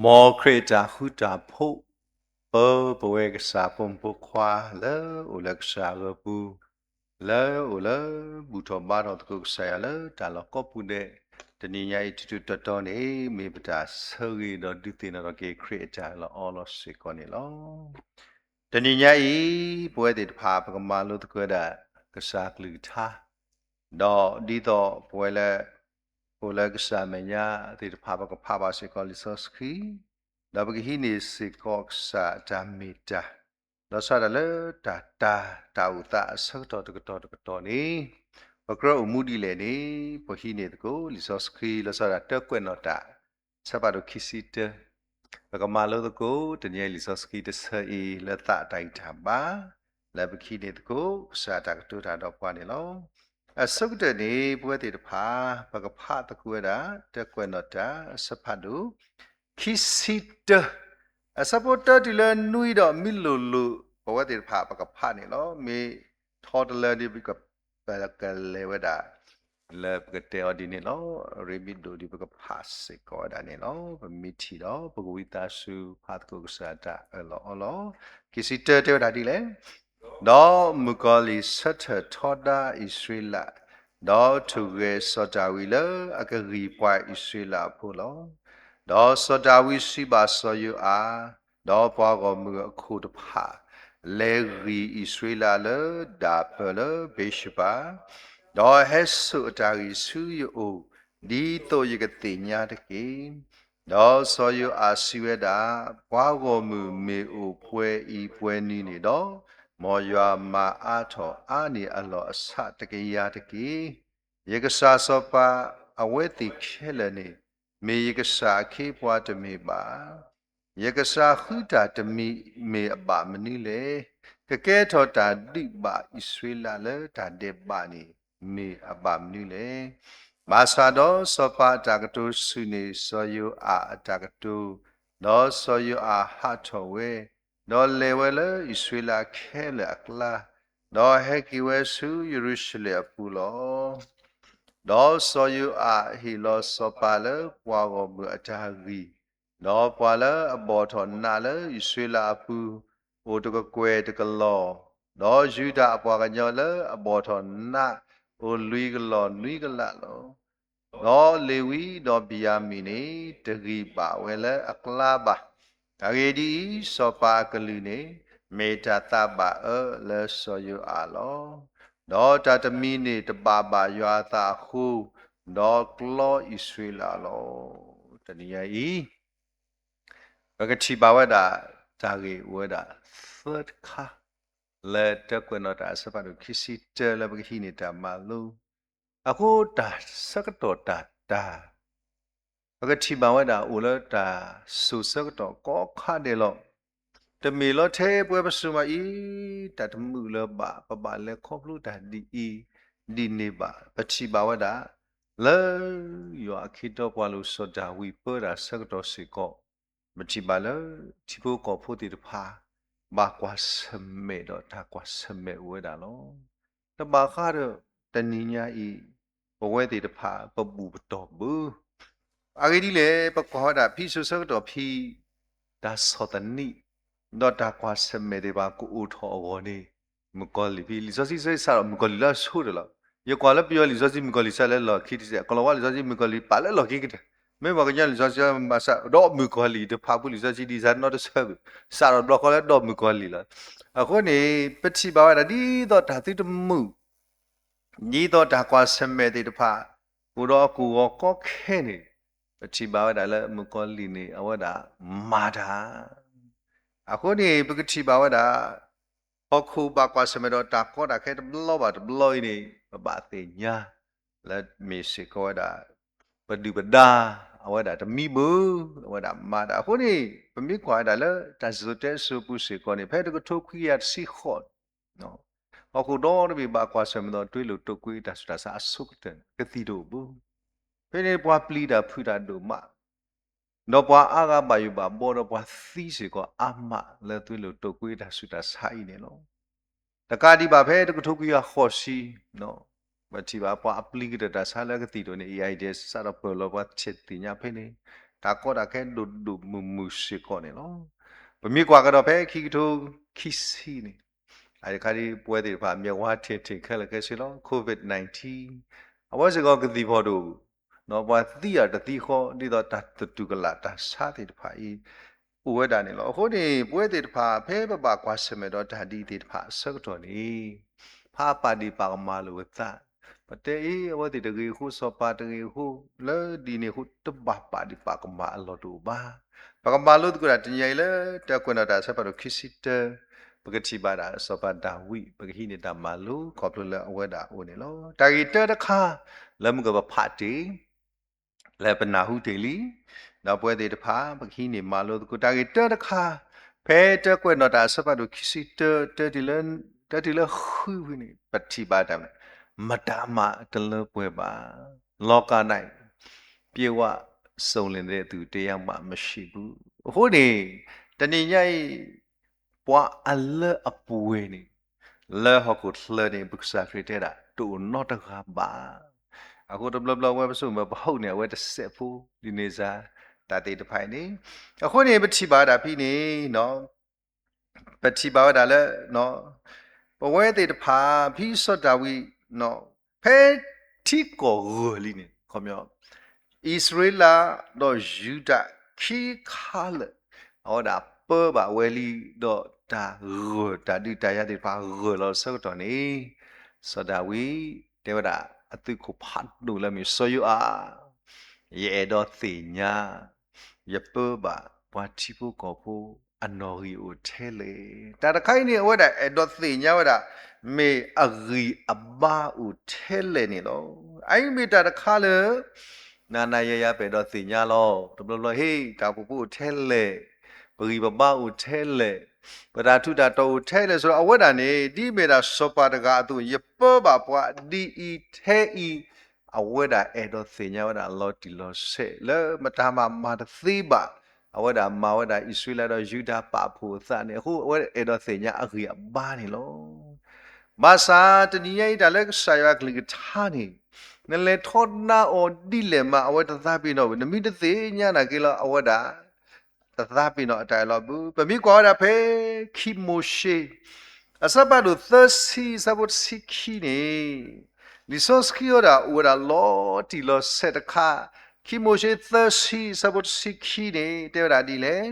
မ်ခရံာ်အတၢ်ဃူတၢ်ဖိး, ပပဝဲကစၢ်ပိာ်မုၣ်ဖိခွါလၢအိၣ်လၢကစၢ်အဂီၢ်ပူၤ, လၢအိၣ်လၢဘူၣ်ထီၣ်ဘါထီၣ်သကိးကစၢ်ယွၤလၢတၢ်လီၢ်ကိးပူၤဒဲး, တနံၤညါအံၤ တုၤတုၤတီတီန့ၣ် မ့ၢ်ပတၢ်ဆၢဂ့ၤဒီးဒုးသ့ၣ်နီၣ်ထီၣ်က့ၤခရံာ်အတၢ်အၢၣ်လီၤအီလီၤစ့ၢ်ကီးန့ၣ်လီၤ. တနံၤညါအံၤ ပဝဲသ့ၣ်တဖၣ် ပကမၤလိသကိးဝဲဒၣ် ကစၢ်ကလုၢ်ကထါ, ဒီးဒ်သိးပဝဲလၢ အိၣ်လၢကစၢ်အမဲာ်ညါသ့ၣ်တဖၣ် ပကဖးဘၣ်စ့ၢ်ကီးလံာ်စီဆှံ, ဒီးပကဟံးန့ၢ်စ့ၢ်ကီးကစၢ်အတၢ်မ့ၢ်တၢ်, ဒီးစးထီၣ်လၢတၢ်တာ်တၢ်အိၣ်သးအဆၢကတီၢ်တကတီၢ်တကတီၢ်န့ၣ်, ပကြၢးအိၣ်မူဒ်လဲၣ်န့ၣ် ပဟံးန့ၢ်သကိးလံာ်စီဆှံ လီၤဆီဒၣ်တၢ်ကွဲးနီၣ်တၢ် ဆၢဖးဒိၣ်ခံဆံတၢ, ပကမၤလိသကိး တနံၤအံၤလံာ်စီဆှံတဆၢအံၤ လၢသးတၢ်ဂံၢ်တၢ်ဘါ, လၢပကဟံးန့ၢ်သကိး ကစၢ်တၢ်ကတိၤတၢ်ဒီးပှၤန့ၣ်လီၤ. အဆိကတၢၢ်န့ၣ် ပဝဲသ့ၣ်တဖၣ် ပကဖးသကိးဝဲဒၣ် တၢ်ကွဲးနီၣ်တၢ် အဆၢဖးဒိၣ် ခံဆံတၢ, အဆၢဖိတၢတုၤလၢနွံဒီးမ့ၢ်လိၣ်လိၣ် ပဝဲသ့ၣ်တဖၣ် ပကဖးန့ၣ်လီၤ. မ့ၢ်ထီတလၢဒ် ပကလဲၤဝဲဒၣ် လၢပကတဲအီၤဒ်န့ၣ်လီၤ. ရ့မ့ၢ်ဒိၣ်ဒ် ပကဖးစ့ၢ်ကီးဝဲဒၣ်န့ၣ်လီၤ. ပမ့ၢ်ထံၣ်ဒီး ပကဝံသးစူၤ ဖးသကိးကစၢ်တၢ်အၢၣ်လီၤအီလီၤ. ခံဆံတၢတဲဝဲဒၣ်ဒ်လဲၣ်. ဒီးမုၣ်ကီၤလံၢ်ဆၢထၢၣ်ထီဒါအံၣ်စရ့လး, ဒီးထိၣ်ဂဲၤစီၤဒၤဝံးလၢအကဂံၢ်ပှၤအံၣ်စရ့လးအဖိလီၤ. ဒီးစီၤဒၤဝံးစံးဘၣ်စီၤယိၤအၤ, ဒီးပှၤဂီၢ်မုၢ်အခိၣ်တဖၣ်, လဲၤဂံၢ်အံၣ်စရ့လးလၢဒၣ်ပၢၢ်လၢဘ့းရှဘၤ, ဒီးဟဲစိာ်အတၢ်ဂံၢ်ဆူယအိၣ်, ဒ်သိးယကသ့ၣ်ညါတက့ၢ်. ဒီးစီၤယိၤအၤစံးဝဲဒၣ်, ပှၤဂီၢ်မုၢ်မ့ၢ်အိၣ်ပှဲၤအံၤပှဲၤနုၤန့ၣ်ဒီး, မ်ယွၤမၤအါထီၣ်အါန့ၢ်အလီၢ်အဆးတကယၤတက့ၢ်. ယကစၢ်စီၤပၤအဝဲသ့ၣ်ခဲလၢာ်န့ၣ်, မ့ၢ်ယကစၢ်အခ့အပှၤတမ့ၢ်ဘၣ်. ယကစၢ်ဃုတၢ်တမံၤမ့ၢ်အဘၣ်မနုၤလဲၣ်. ကကဲထီၣ်တၢ်ဒုးဘၣ်အံၣ်စရ့လးလၢတၢ်ဒဲးဘးန့ၣ် မ့ၢ်အဘၣ်မနုၤလဲၣ်. ဘၣ်ဆၣ်ဒီးစီၤပၤအတၢ်ကတိၤဆူၣ်န့ၢ်စီၤယိၤအၤအတၢ်ကတိၤ, ဒီးစီၤယိၤအၤဟးထီၣ်ဝဲ, ဒီးလဲၤဝဲလၢအံၣ်စရ့လးခဲလၢာ်အကျါ, ဒီးဟဲက့ၤဝဲဆူယရူၤၡလ့ၣ်အပူၤလီၤ. ဒီးစီၤယိၤအၤဟ့ၣ်လီၤစီၤပၤလၢပှၤဂီၢ်မုၢ်အတၢ်ဂံၢ်, ဒီးပှၤလၢအဘီၣ်ထီၣ်နးလၢအံၣ်စရ့လးအပူၤ အိၣ်တကကွဲၢ်တကလီၢ်, ဒီးယူဒၤအပှၤကညီလၢအဘီၣ်ထီၣ်နးအိၣ်လွံၢ်ကလီၢ်နွံကလးလီၤ. ဒီးလ့ၤဝံဒီးဘံၤယၤမံၣ်န့ၣ် တဂံၢ်ဘၣ်ဝဲလၢအကျါဘၣ်. အဂ့ၢ်ဒ်အံၤ, စီၤပၤအကလုၢ်န့ၣ် မ့ၢ်တၢ်သးဘၣ်အၢလၢစီၤယိၤအၤလီၤ. ဒီးတၢ်တမံၤန့ၣ်တဘၣ်ဘၣ်ယွၤအသးအဃိ, ဒီးကျီအံၣ်စရ့လးလီၤ. တနံၤညါအံၤ ပကထံၣ်ဘၣ်ဝဲဒၣ် တၢ်ဂ့ၢ်အိၣ်ဝဲဒၣ်သၢတခါ, လၢတၢ်ကွဲးနီၣ်တၢ်အဆၢဖးဒိၣ်ခံဆံတၢလၢပကဟံးန့ၢ်တၢ်မၤလိ, အဃိတၢ်ဆၢကတီၢ်တၢ်တၢ် ပကထံၣ်ဘၣ်ဝဲဒၣ်အိၣ်လၢတၢ်စိၤဆၢကတီၢ်ကိးခါဒဲးလီၤ. တမ့ၢ်လီၤထဲပဝဲပစိၤမးအံၤ တၢ်တမုာ်လၢၤဘၣ် ပဘၣ်လဲၤခီဖျိတၢ်ဒ်အံၤ ဒ်န့ၣ်ဘၣ်. ပထံၣ်ဘၣ်ဝဲဒၣ် လၢယွၤအခ့အပှၤလၢစီၤဒၤဝံးပၢတၢ်ဆၢကတီၢ်စ့ၢ်ကီး, ပထံၣ်ဘၣ်လၢထံဖိကီၢ်ဖိသ့ၣ်တဖၣ် ဘၣ်ကွၢ်ဆၢၣ်မဲာ်ဒီးတၢ်ကွၢ်ဆၢၣ်မဲာ်အိၣ်ဝဲဒၣ်လီၤ. တဘၣ်ဃးဒီးတနံၤညါအံၤ ပဝဲသ့ၣ်တဖၣ်ပဘူၣ်ပတီၢ်ဘၣ်. အဂ့ၢ်ဒ်လဲၣ် ပကွၢ်ဝဲဒၣ်ဖဲစိၤဆၢကတီၢ်ဖဲ တၢ်ဆီၣ်သနံး ဒီးတၢ်ကွၢ်ဆၢၣ်မဲာ်သ့ၣ်တဖၣ်ကအိၣ်ထီၣ်အဂီၢ်န့ၣ်, မုၣ်ကီၤလံၢ်ဖဲလံာ်စီဆှံစ့ၢ်စးဒီးမုၣ်ကီၤလံၢ်လၢအဆိတလီၤ. ယကွၢ်လၢပယီၤလံာ်စီဆှံ မုၣ်ကီၤလံၢ်စးလၢလီၢ်ခံတစဲး, ကီၢ်လီၤဝါလံာ်စီဆှံ မုၣ်ကီၤလံၢ်ပာ်လၢလီၢ်ခံကတၢၢ်, မ့ၢ်ပှၤကညီလံာ်စီဆှံမၤစၢၤဒီးမုၣ်ကီၤလံၢ်တဖၣ်ပူၤလံာ်စီဆှံဒ်စးနီတဆၢဘၣ်, စးထီၣ်တဘျီဃီလၢဒီးမုၣ်ကီၤလံၢ်လီၤ. အဃိန့ၣ် ပထံၣ်ဘၣ်ဝဲဒၣ်ဒ်သိးတၢ်သုတမုာ် ဒ်သိးတၢ်ကွၢ်ဆၢၣ်မဲာ်သ့ၣ်တဖၣ် အိၣ်ဒီးအကဝီၤကီခဲန့ၣ်, ပထံၣ်ဘၣ်ဝဲဒၣ်လၢမုၣ်ကီၤလံၢ်န့ၣ် အဝဲဒၣ်မၤတၢ်. အဃိန့ၣ် ပကထံၣ်ဘၣ်ဝဲဒၣ် ဟီၣ်ခိၣ်ဘၣ်ကွၢ်ဆၢၣ်မဲာ်ဒီးတၢ်ကီတၢ်ခဲတဘျီဘၣ်တဘျီအံၤန့ၣ် ပဘၣ်သ့ၣ်ညါ လၢမ့ၢ်စ့ၢ်ကီးဝဲဒၣ် ပဒုၣ်ပဒါ အဝဲဒၣ်တမံဘၣ်, အဝဲဒၣ်မၤတၢ်. အဃိန့ၣ် ပမ့ၢ်ကွၢ်ဝဲဒၣ်လၢတၢ်စံၣ်စိၤတဲစိၤပူၤစ့ၢ်ကီးန့ၣ် ဖဲတကထိခွံကယၤတဆံဃိး ဟီၣ်ခိၣ်ဒီတဘ့ၣ်ဘၣ်ကွၢ်ဆၢၣ်မဲာ်ဒီး တွ့လိာ်တိာ်ကွံအတၢ်ဆူးတၢ်ဆါအဆိကတၢၢ်န့ၣ် ကသံၣ်ဒိၣ်ဘၣ်. ဖဲန့ၣ်ပှၤပျံၤတၢ်ဖုးတၢ်ဒိၣ်မး, ဒီးပှၤအါဂၤဘၣ်ယိၣ်ဘၣ်ဘှီဒီးပှၤသံစ့ၢ်ကီးအါမးလၢတွ့လိာ်တိာ်ကွံအတၢ်ဆူးတၢ်ဆါအံၤန့ၣ်လီၤ. တကးဒံးဘၣ်ဖဲတကထိခွံကယၤဃိးဆံ ပထံၣ်ဘၣ်ပှၤအပျံၤကတၢၢ်တၢ်ဆါလၢကသံၣ်ဒိၣ်န့ၣ် အံၤဒဲးစးထီၣ်ပၢၢ်လီၤပှၤဆဲးသ့ၣ်ညါဖဲန့ၣ်, တၢ်ကီတၢ်ခဲဒိၣ်ဒိၣ်မုၢ်မုၢ်စ့ၢ်ကီးန့ၣ်လီၤ. ပမ့ၢ်ကွၢ်ကဒီးဖဲခံကထိခံဆံန့ၣ် အတခါဒ်ပဝဲသ့ၣ်တဖၣ် မျက်ဝါထင်ထင်ခဲလၢာ်ခဲဆ့လီၤ COVID nineteen အဝဲစ့ၢ်ကီးကသံၣ်ဖီၣ်ဒိၣ် ပှၤသံအီၤတသံဃီ ဒ်သိးတၢ်သတူၢ်ကလာ်တၢ်ဆါသ့ၣ်တဖၣ်အံၤ အိၣ်ဝဲဒၣ်န့ၣ်လီၤ. အဃိန့ၣ် ပဝဲသ့ၣ်တဖၣ် ဖဲပဘၣ်ကွၢ်ဆၢၣ်မဲာ်ဒီးတၢ်ဒ်အံၤသ့ၣ်တဖၣ်အဆၢကတီၢ်န့ၣ် ဖးပာ်ဒံးပာ်ကမၣ်လိာ်ပသး, ပတဲအံၤ အဝဲသ့ၣ်တဂ့ၤအဃိ စီၤပၤတဂ့ၤအဃိ လၢဒ်န့ၣ်အဃိ တဘၣ်ပာ်ဒံးပာ်ကမၣ်အလီၢ်တအိၣ်ဘၣ်. ပကမၤလိသကိးတၢ်တနံၤအံၤလၢ တၢ်ကွဲးနီၣ်တၢ်အဆၢဖးဒိၣ်ခံဆံတၢ ပကထံၣ်ဘၣ်ဒၣ်စီၤပၤဒၤဝံး ပကဟံးန့ၢ်တၢ်မၤလိ ခီဖျိလၢအဝဲဒၣ်အအိၣ်န့ၣ်လီၤ. တၢ်ဂ့ၢ်တၢတခါ လၢမုၢ်ကပဖးတ့ၢ် လၢပနၢ်ဟူတ့ၢ်လံ, ဒီးပဝဲသ့ၣ်တဖၣ် ပကဟံးန့ၢ်မၤလိသကိးတၢ်ဂ့ၢ်တၢတခါ, ဖဲတၢကွဲးနီၣ်တၢ်အဆၢဖးဒိၣ်ခံဆံတၢ တၢတုၤလၢဃုဝံၤန့ၣ် ပထံၣ်ဘၣ်တၢ် မတၤမၤတလၢပှဲၤဘၣ်, လောက၌ ပြည့်ဝစုံလင်တဲ့သူ တယောက်မှမရှိဘူး. အဃိန့ၣ် တနံၤညါအံၤ ပှၤအလၢအပှဲၤန့ၣ် လၢဟီၣ်ခိၣ်ချၢန့ၣ် ပကစၢ်ခရံာ်တဲဒၣ် တအိၣ်နီတဂၤဘၣ်. အဃိတဘျီဘျီဝဲပစိၤမ့ၢ်ပဟီၣ်န့ၣ် အဝဲတစဲးဖိ ဒ်န့ၣ်စ့ၢ် တၢ်သ့ၣ်တဖၣ်အံၤန့ၣ်, အဃိန့ၣ် ပထံၣ်ဘၣ်ဝဲဒၣ်ဖဲန့ၣ် ပထံၣ်ဘၣ်ဝဲဒၣ်လၢ ပဝဲသ့ၣ်တဖၣ် ဖဲစီၤဒၤဝံး ဖဲထံကီၢ်ဂၢၢ်လံန့ၣ် အံၣ်စရ့လးဒီးယူဒၤခံခါလၢာ် အဝဲဒၣ်ပၢဘၣ်ဝဲလံ ဒီးတၢ်ဂၢၢ်တၢ်ဒုးတၢ်ယၤသ့ၣ်တဖၣ်ဂၢၢ်လီၤအဆၢကတီၢ်န့ၣ် စီၤဒၤဝံး တဲဝဲဒၣ်အသုးခိၣ်ဖးဒိၣ်လၢအမ့ၢ်စီၤယိၤအး ယအဲၣ်ဒိးသ့ၣ်ညါ ယပၢဘၣ်ပှၤထံဖိကီၢ်ဖိအနီၣ်ဂံၢ်အိၣ်ထဲလဲၣ်. တၢ်တခါအံၤန့ၣ် အဝဲဒၣ်အဲၣ်ဒိးသ့ၣ်ညါဝဲဒၣ် မ့ၢ်အဂံၢ်အဘါအိၣ်ထဲလဲၣ်န့ၣ်လီၤ. အအံၤမ့ၢ်တၢ်တခါလၢ နၤနၤယၤယၤပအဲၣ်ဒိးသ့ၣ်ညါလီၤ. တဘျီဘျီဟ့ၣ် တၢ်အိၣ်ဖှိၣ်ဖိအိၣ်ထဲလဲၣ်, ပဂံၢ်ပဘါအိၣ်ထဲလဲၣ်, ပတၢ်ထူးတၢ်တီၤအိၣ်ထဲလဲၣ် ဆိုတော့ အဝဲဒၣ်န့ၣ် ဒ်အမ့ၢ်ဒၣ်စီၤပၤတဂၤအသိး ယပၢဘၣ်ပှၤဒ်အံၤထဲအံၤ အဝဲဒၣ်အဲၣ်ဒိးသ့ၣ်ညါဝဲဒၣ်လီၤတံၢ်လီၤဆဲး လၢမတၤမၤမၤတသ့ဘၣ်. အဝဲဒၣ်မၤဝဲဒၣ်အံၣ်စရ့လးဒီးယူဒၤပာ်ဖှိၣ်အသးန့ၣ် အဃိအဝဲအဲၣ်ဒိးသ့ၣ်ညါအဂံၢ်အဘါန့ၣ်လီၤ. ဘၣ်ဆၣ်တနံၤညါအံၤ တၢ်လၢကစၢ်ယွၤအကလုၢ်ကထါန့ၣ် နလဲၤထီဒါအီၤဒ်လဲၣ်မး အဝဲတသးပ့ၤနီၣ်ဘၣ်. နမ့ၢ်တသ့ၣ်ညါနာ်က့လီၤ အဝဲဒၣ် တသးပ့ၤနီၣ်အတၢ်အၢၣ်လီၤဘၣ်. ပမ့ၢ်ကွၢ်ဝဲဒၣ်ဖဲခံမိၤၡ့ အဆၢဖးဒိၣ်သၢဆံ အဆၢဖိတဆံခံန့ၣ် လံာ်စီဆှံဝဲဒၣ်အိၣ်ဝဲဒၣ်လီၤတံၢ်လီၤဆဲးတခါ, ခံမိၤၡ့သၢဆံ အဆၢဖိတဆံခံန့ၣ် တဲဝဲဒၣ်ဒ်လဲၣ်,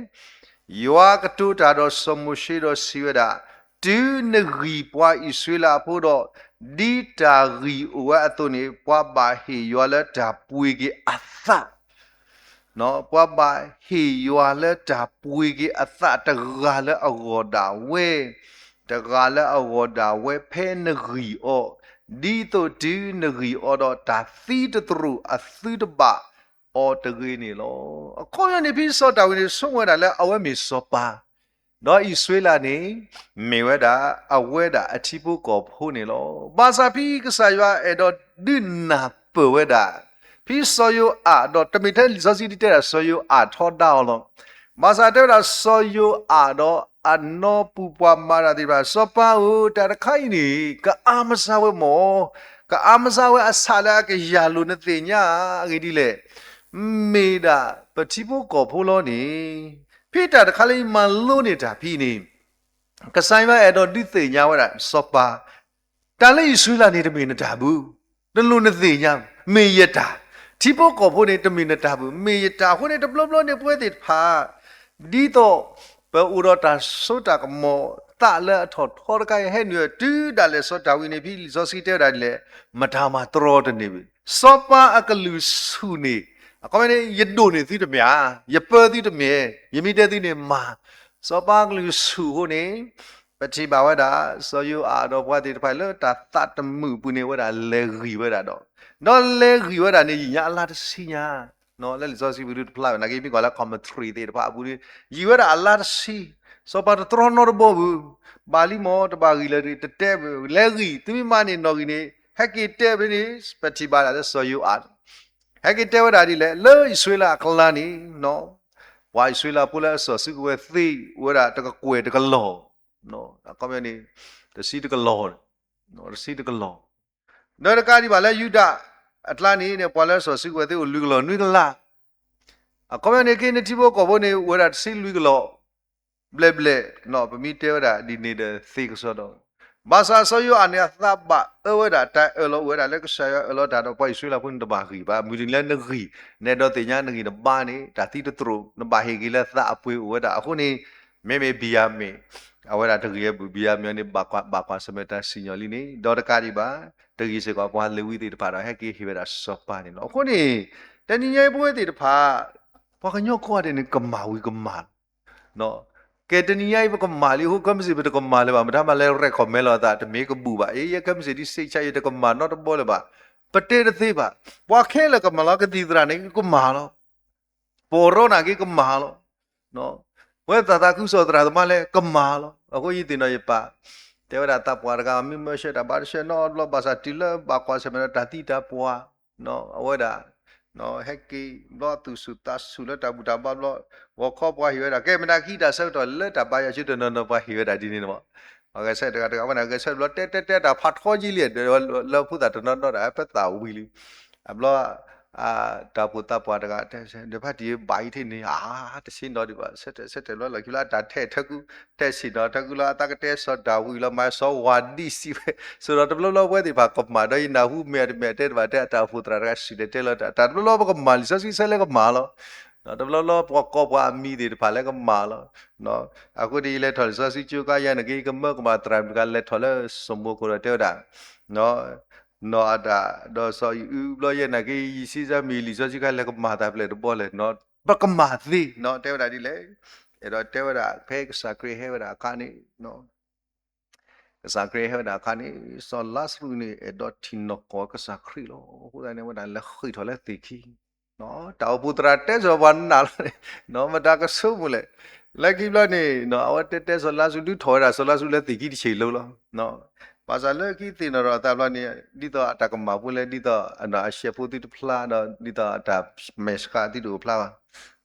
ယွၤကတိၤတၢ်ဒီးစီၤမိၤၡ့ဒီးစံးဝဲဒၣ်, တုၤနဂံၢ်ပှၤအံၣ်စရ့လးအဖိဒီး, ဒ်တၢ်ဂံၢ်အိၣ်ဝဲအသိးန့ၣ် ပှၤဘၣ်ဟ့ၣ်ယွၤလၢတၢ်ပှ့ၤက့ၤအသး ပှၤဘၣ်ဟ့ၣ်ယွၤလၢတၢ်ပှ့ၤက့ၤအသးတဂၤလၢအဂီၢ်ဒၣ်ဝဲ, တဂၤလၢအဂီၢ်ဒၣ်ဝဲဖဲနဂံၢ်အီၤ, ဒ်သိးတုၤနဂံၢ်အီၤဒီးတၢ်သံတသရူးအသုတဘၣ်အီၤတဂ့ၤန့ၣ်လီၤ. အခီပညီန့ၣ် ဖဲစီၤဒၤဝံးန့ၣ် ဆိကမိၣ်ဝဲဒၣ်လၢအဝဲမ့ၢ်စီၤပၤ ဒီးအံၣ်စရ့လးန့ၣ် မ့ၢ်ဝဲဒၣ် အဝဲဒၣ်အထံဖိကီၢ်ဖိန့ၣ်လီၤ. ဘၣ်ဆၣ်ဖဲကစၢ်ယွၤအဲၣ်ဒိးဒုးနၢ်ပၢၢ်ဝဲဒၣ် ဖဲစီၤယိၤအးဒီး တမ့ၢ်ထဲလံာ်စီဆှံဒ်တဲဒၣ် စီၤယိၤအးထီဒါအီၤလီၤ. ဘၣ်ဆၣ်တဲဝဲဒၣ် စီၤယိၤအးဒီးအနီၢ်ပူၤပှၤမၤတၢ်သ့ၣ်တဖၣ် စီၤပၤဧၢ, တၢ်တခါအံၤန့ၣ် ကအါမစါဝဲမၢ်, ကအါမစါဝဲအဆၣ်လၢအကယၢ်လိာ်နသ့ၣ်ညါအဂ့ၢ်ဒ်လဲၣ်. မ့ၢ်ဒၣ်ပထံဖိကီၢ်ဖိလီၤန့ၣ်, ဖဲတၢ်တခါလၢယမၤလိန့ၢ်တၢ်ဖဲန့ၣ် ကစၢ်ယွၤအဲၣ်ဒိးဒုးသ့ၣ်ညါဝဲဒၣ်စီၤပၤ, တၢ်လၢအံၣ်စရ့လးန့ၣ် တမ့ၢ်နတၢ်ဘၣ်, တလိၣ်နသ့ၣ်ညါ, မ့ၢ်ယတၢ်, ထံဖိကီၢ်ဖိန့ၣ် တမ့ၢ်နတၢ်ဘၣ်, မ့ၢ်ယတၢ်. အဃိန့ၣ် တဘျီဘျီန့ၣ် ပဝဲသ့ၣ်တဖၣ် ဒ်သိး ပအိၣ်ဒီးတၢ်စိတၢ်ကမီၤသးလၢအထီၣ်ထီတခါအံၤ ဟဲနုာ်တုၤဒၣ်လဲာ်စီၤဒၤဝံးန့ၣ် ဖဲလံာ်စီဆှံတဲဝဲဒၣ်ဒ်လဲၣ်, မတၤမၤတြီတန့ၢ်ဘၣ်. စီၤပၤအကလုၢ်ဆူၣ်န့ၣ် အခီပညီန့ၣ် ယဒိၣ်န့ၢ်သုတမ့ၢ်ဧါ, ယပၢသုတမ့ၢ်, ယမ့ၢ်တဲသုန့ၣ်မၤ, စီၤပၤအကလုၢ်ဆူၣ်အဃိန့ၣ် ပထံၣ်ဘၣ်ဝဲဒၣ် စီၤယိၤအးဒီးပှၤသ့ၣ်တဖၣ်လၢတၢ်သးတမုာ်အပူၤန့ၣ် အဝဲဒၣ်လဲၤဂံၢ်ဝဲဒၣ်ဒီး, ဒီးလဲၤဂံၢ်ဝဲဒၣ်န့ၣ် ယညါအလါတဆံညါ, လၢလံာ်စီဆှံပူၤဒုတဖျါဘၣ် နာ်က့မ့ၢ်ကွၢ်လၢ commentary သ့ၣ်တဖၣ်အပူၤဒီး ယံာ်ဝဲဒၣ်အလါတဆံ, စီၤပၤတတြီနီတဘီဘၣ်, ဘၣ်လံမၢ် တဘၣ်ဂံၢ်လၢၤ တတဲဘၣ်, လဲၤဂံၢ် သုမ့ၢ်မၤန့ၣ်နီၣ်ဂံၢ်န့ၣ် ဟဲက့ၤတဲဖဲန့ၣ် ပထံၣ်ဘၣ်ဒၣ်လၢစီၤယိၤအး ဟဲက့ၤတဲဝဲဒၣ်ဒ်လဲၣ်, လၢအံၣ်စရ့လးအကျါန့ၣ် ပှၤအံၣ်စရ့လးဖိလၢအစီၤစုကဝဲၤသ့ အိၣ်ဝဲဒၣ်တကကွဲၢ်တကလီၢ်, အခီပညီန့ၣ် တဆံတကလီၢ်, တဆံတကလီၢ်, ဒီးတကးဒံးဘၣ်လၢယူဒၤအကျါန့ၣ် ပှၤလၢအစီၤစုကဝဲၤသ့အိၣ်လွံၢ်ကလီၢ်နွံကလး, အခီပညီန့ၣ်က့ နထံဖိကီၢ်ဖိန့ၣ် အိၣ်ဝဲဒၣ်တဆံလွံၢ်ကလီၢ် ဘျဲၣ်ဘျဲၣ်, ပမ့ၢ်တဲဝဲဒၣ်ဒ်န့ၣ်ဒီးသ့ကစီဒီး, ဘၣ်ဆၣ်စီၤယိၤအၤန့ၣ် အသးဘၣ်အၢဝဲဒၣ် တၢ်အၢၣ်လီၤအိၣ်ဝဲဒၣ်လၢကစၢ်ယွၤအၢၣ်လီၤတၢ်ဒီးပှၤအံၣ်စရ့လးဖိန့ၣ် တဘၣ်ဂံၢ်ဘၣ်. မုၢ်တနံၤလၢနဂံၢ်, နအဲၣ်ဒိးသ့ၣ်ညါနဂံၢ်နဘါန့ၣ် တၢ်သံတသရိာ် နဘၣ်ဟ့ၣ်က့ၤလၢသးအပှ့ၤအိၣ်ဝဲဒၣ်. အဃိန့ၣ် မ့မ့ၢ်ဘံယၤမ့ၣ် အဝဲဒၣ်တဂ့ၤအဘူး ဘံယၤမ့ၣ်အီၤန့ၣ် ဘၣ်ကွၢ်ဆၢၣ်မဲာ်တၢ်စံၣ်ညီၣ်လံန့ၣ် ဒီးတကးဒံးဘၣ် တဂ့ၤစ့ၢ်ကီး ပှၤလ့ၤဝံသ့ၣ်တဖၣ်ဒီး ဟဲက့ၤဟ့ၣ်ဝဲဒၣ်စီၤပၤန့ၣ်လီၤ. အဃိန့ၣ် တနံၤညါအံၤပဝဲသ့ၣ်တဖၣ် ပှၤကညီကိးဂၤဒဲးန့ၣ် ကမၣ်ဝံၤကမၣ်လီၤ. ကဲတနံၤညါအံၤပကမၣ်လံ အဃိခဲမုၢ်ဆ့ၣ်ပတကမၣ်လၢၤဘၣ်, မတၤမၤလဲၤရဲၣ်ခီၣ်မဲလီၤအသး တမ့ၢ်ကဘူၣ်ဘၣ်. အ့ ယဲခဲမုၢ်ဆ့ၣ်ဒ်စ့ဆါ ယတကမၣ်နီတဘီလၢၤဘၣ်. ပတဲတသ့ဘၣ်. ပှၤခဲလၢာ်ကမၣ်လီၤ, ကသံၣ်သရၣ်န့ၣ်ကမၣ်လီၤ. ပီၢ်ရီနၢ်က့ကမၣ်လီၤ. ပဝဲသးသးခုကစီၣ်သရၣ်သမါလဲၣ်ကမၣ်လီၤ. အဃိယသ့ၣ်နီၣ်ယပၢ် တဲဝဲဒၣ်သးပှၢ်တဂၤ မ့ၢ်မၢဆှၢတၢ်ဘါတဆှၢနီတဘျီ ဘၣ်ဆၣ်တုၤလၢဘၣ်ကွၢ်ဆၢၣ်မဲာ်ဒီးတၢ်သံတၢ်ပှၢ် အဝဲဒၣ် ဟဲက့ၤဘျီသူၣ်ဆူၣ်သးဆူၣ်လၢတၢ်ဘူၣ်တၢ်ဘါဘျီ ဂီၤခီပှၤဟ့ၣ်ဝဲဒၣ် ကဲမနုၤကဟံးတၢ်ဆၢကတီၢ်လၢတၢ်ဘါယွၤဆၢတနီၤနီၤ ပှၤဟ့ၣ်ဝဲဒၣ်ဒ်န့ၣ်မး. ပှၤဂဲၤဆၢထၢၣ်တဂၤတဂၤဝဲန့ၣ် ဂဲၤဆၢထၢၣ်ဘျီ တဲတဲတဲတၢ်ဖးထီကံလံ လၢဖိသၣ်တနီၤနီၤဒီး ပသးဝံၤလံ. အဘျီ တၢ်အိၣ်ဖှိၣ်သးပှၢ်တဂၤတဲ ဒီးဖါတံၢ်ဘၣ်အံၤထံၣ်န့ၣ် အါ တဆ့ၣ်နီၤဒံးဘၣ် ဆၢထၢၣ်ဆၢထၢၣ်ဘျီလီၢ်ခံဘျီ အတၢ်ထဲးထၢကု ထဲးဆ့ၣ်နီၤထၢကုလီၤ အသးကတဲစီၤဒၤဝံးလီၤ မၤစီၤဝၤဒံၣ်စံးဝဲ. စိၤဒီးတဘျီဘျီပဝဲသ့ၣ်တဖၣ်ကမၣ်ဒီး ယနၢ်ဟူမ့ၢ်အတမ့ၢ်တဲတဘၣ် တဲအတၢ်အိၣ်ဖှိၣ်သရၣ်တဂၤစံၣ်တဲၤတဲလီၤ တၢ်တဘျီဘျီပကမၣ်လံာ်စီဆှံဆၢလဲကမၣ်လီၤ. တဘျီဘျီပှၤကိးပှၤအမံၤသ့ၣ်တဖၣ်လၢကမၣ်လီၤ. အဃိန့ၣ် ယလဲၤထီၣ်လံာ်စီဆှံကၠိကါယၤန့ၣ်က့ ယကမၢကမၣ်သရၣ်မုၣ်တဂၤလဲၤထီၣ်လၢစီၤမိၤခိၣ်ဒီးတဲဝဲဒၣ် နီၢ်အတၢ်ဒီးစီၤအံၤအုဘျီယဲၢ်နာ်က့ ယစံးစၢ်မ့ၢ်လံာ်စီဆှံခါလဲၤကမၣ်တၢ်ဖျဲၣ်တဘီလဲၣ်, ပကမၣ်သ့နီၤ တဲဝဲဒၣ်ဒ်လဲၣ်. အဲၣ်ဒိးတဲဝဲဒၣ်ဖဲကစၢ်ခရံာ်ဟဲဝဲဒၣ်အခါန့ၣ် ကစၢ်ခရံာ်ဟဲဝဲဒၣ်အခါန့ၣ် စီၤလါစရူးန့ၣ် အဲၣ်ဒိးထံၣ်နီၢ်ကီၢ်ကစၢ်ခရံာ်လီၤ. အဃိသတးန့ၣ် ဝဲဒၣ်လဲၤဃ့ၢ်ထီၣ်လၢသ့ၣ်ခံ တၢ်အိၣ်ဖှိၣ်သရၣ်တဲစီၤပှၤနာ်လီၤန့ၣ် မတၤကဆိကမိၣ်လဲၣ်. လၢခံဘျီန့ၣ် အဝဲတဲတဲစီၤလါစရူး ဒုးထီၣ်ဝဲဒၣ်စီၤလါစရူးလၢသ့ၣ်ခံတဆံးလိၤလီၤ. ဘၣ်ဆၣ်လၢခံသ့ၣ်နီၣ်ထီၣ်အသးဘျီန့ၣ် ဒ်သိးအတၢ်ကမၣ်ဖိလၢ ဒ်သိးအရှဲၣ်ဖိသုတဖျါဒီး ဒ်သိးအတၢ်မဲာ်ဆှးသုတအိၣ်ဖျါဘၣ်.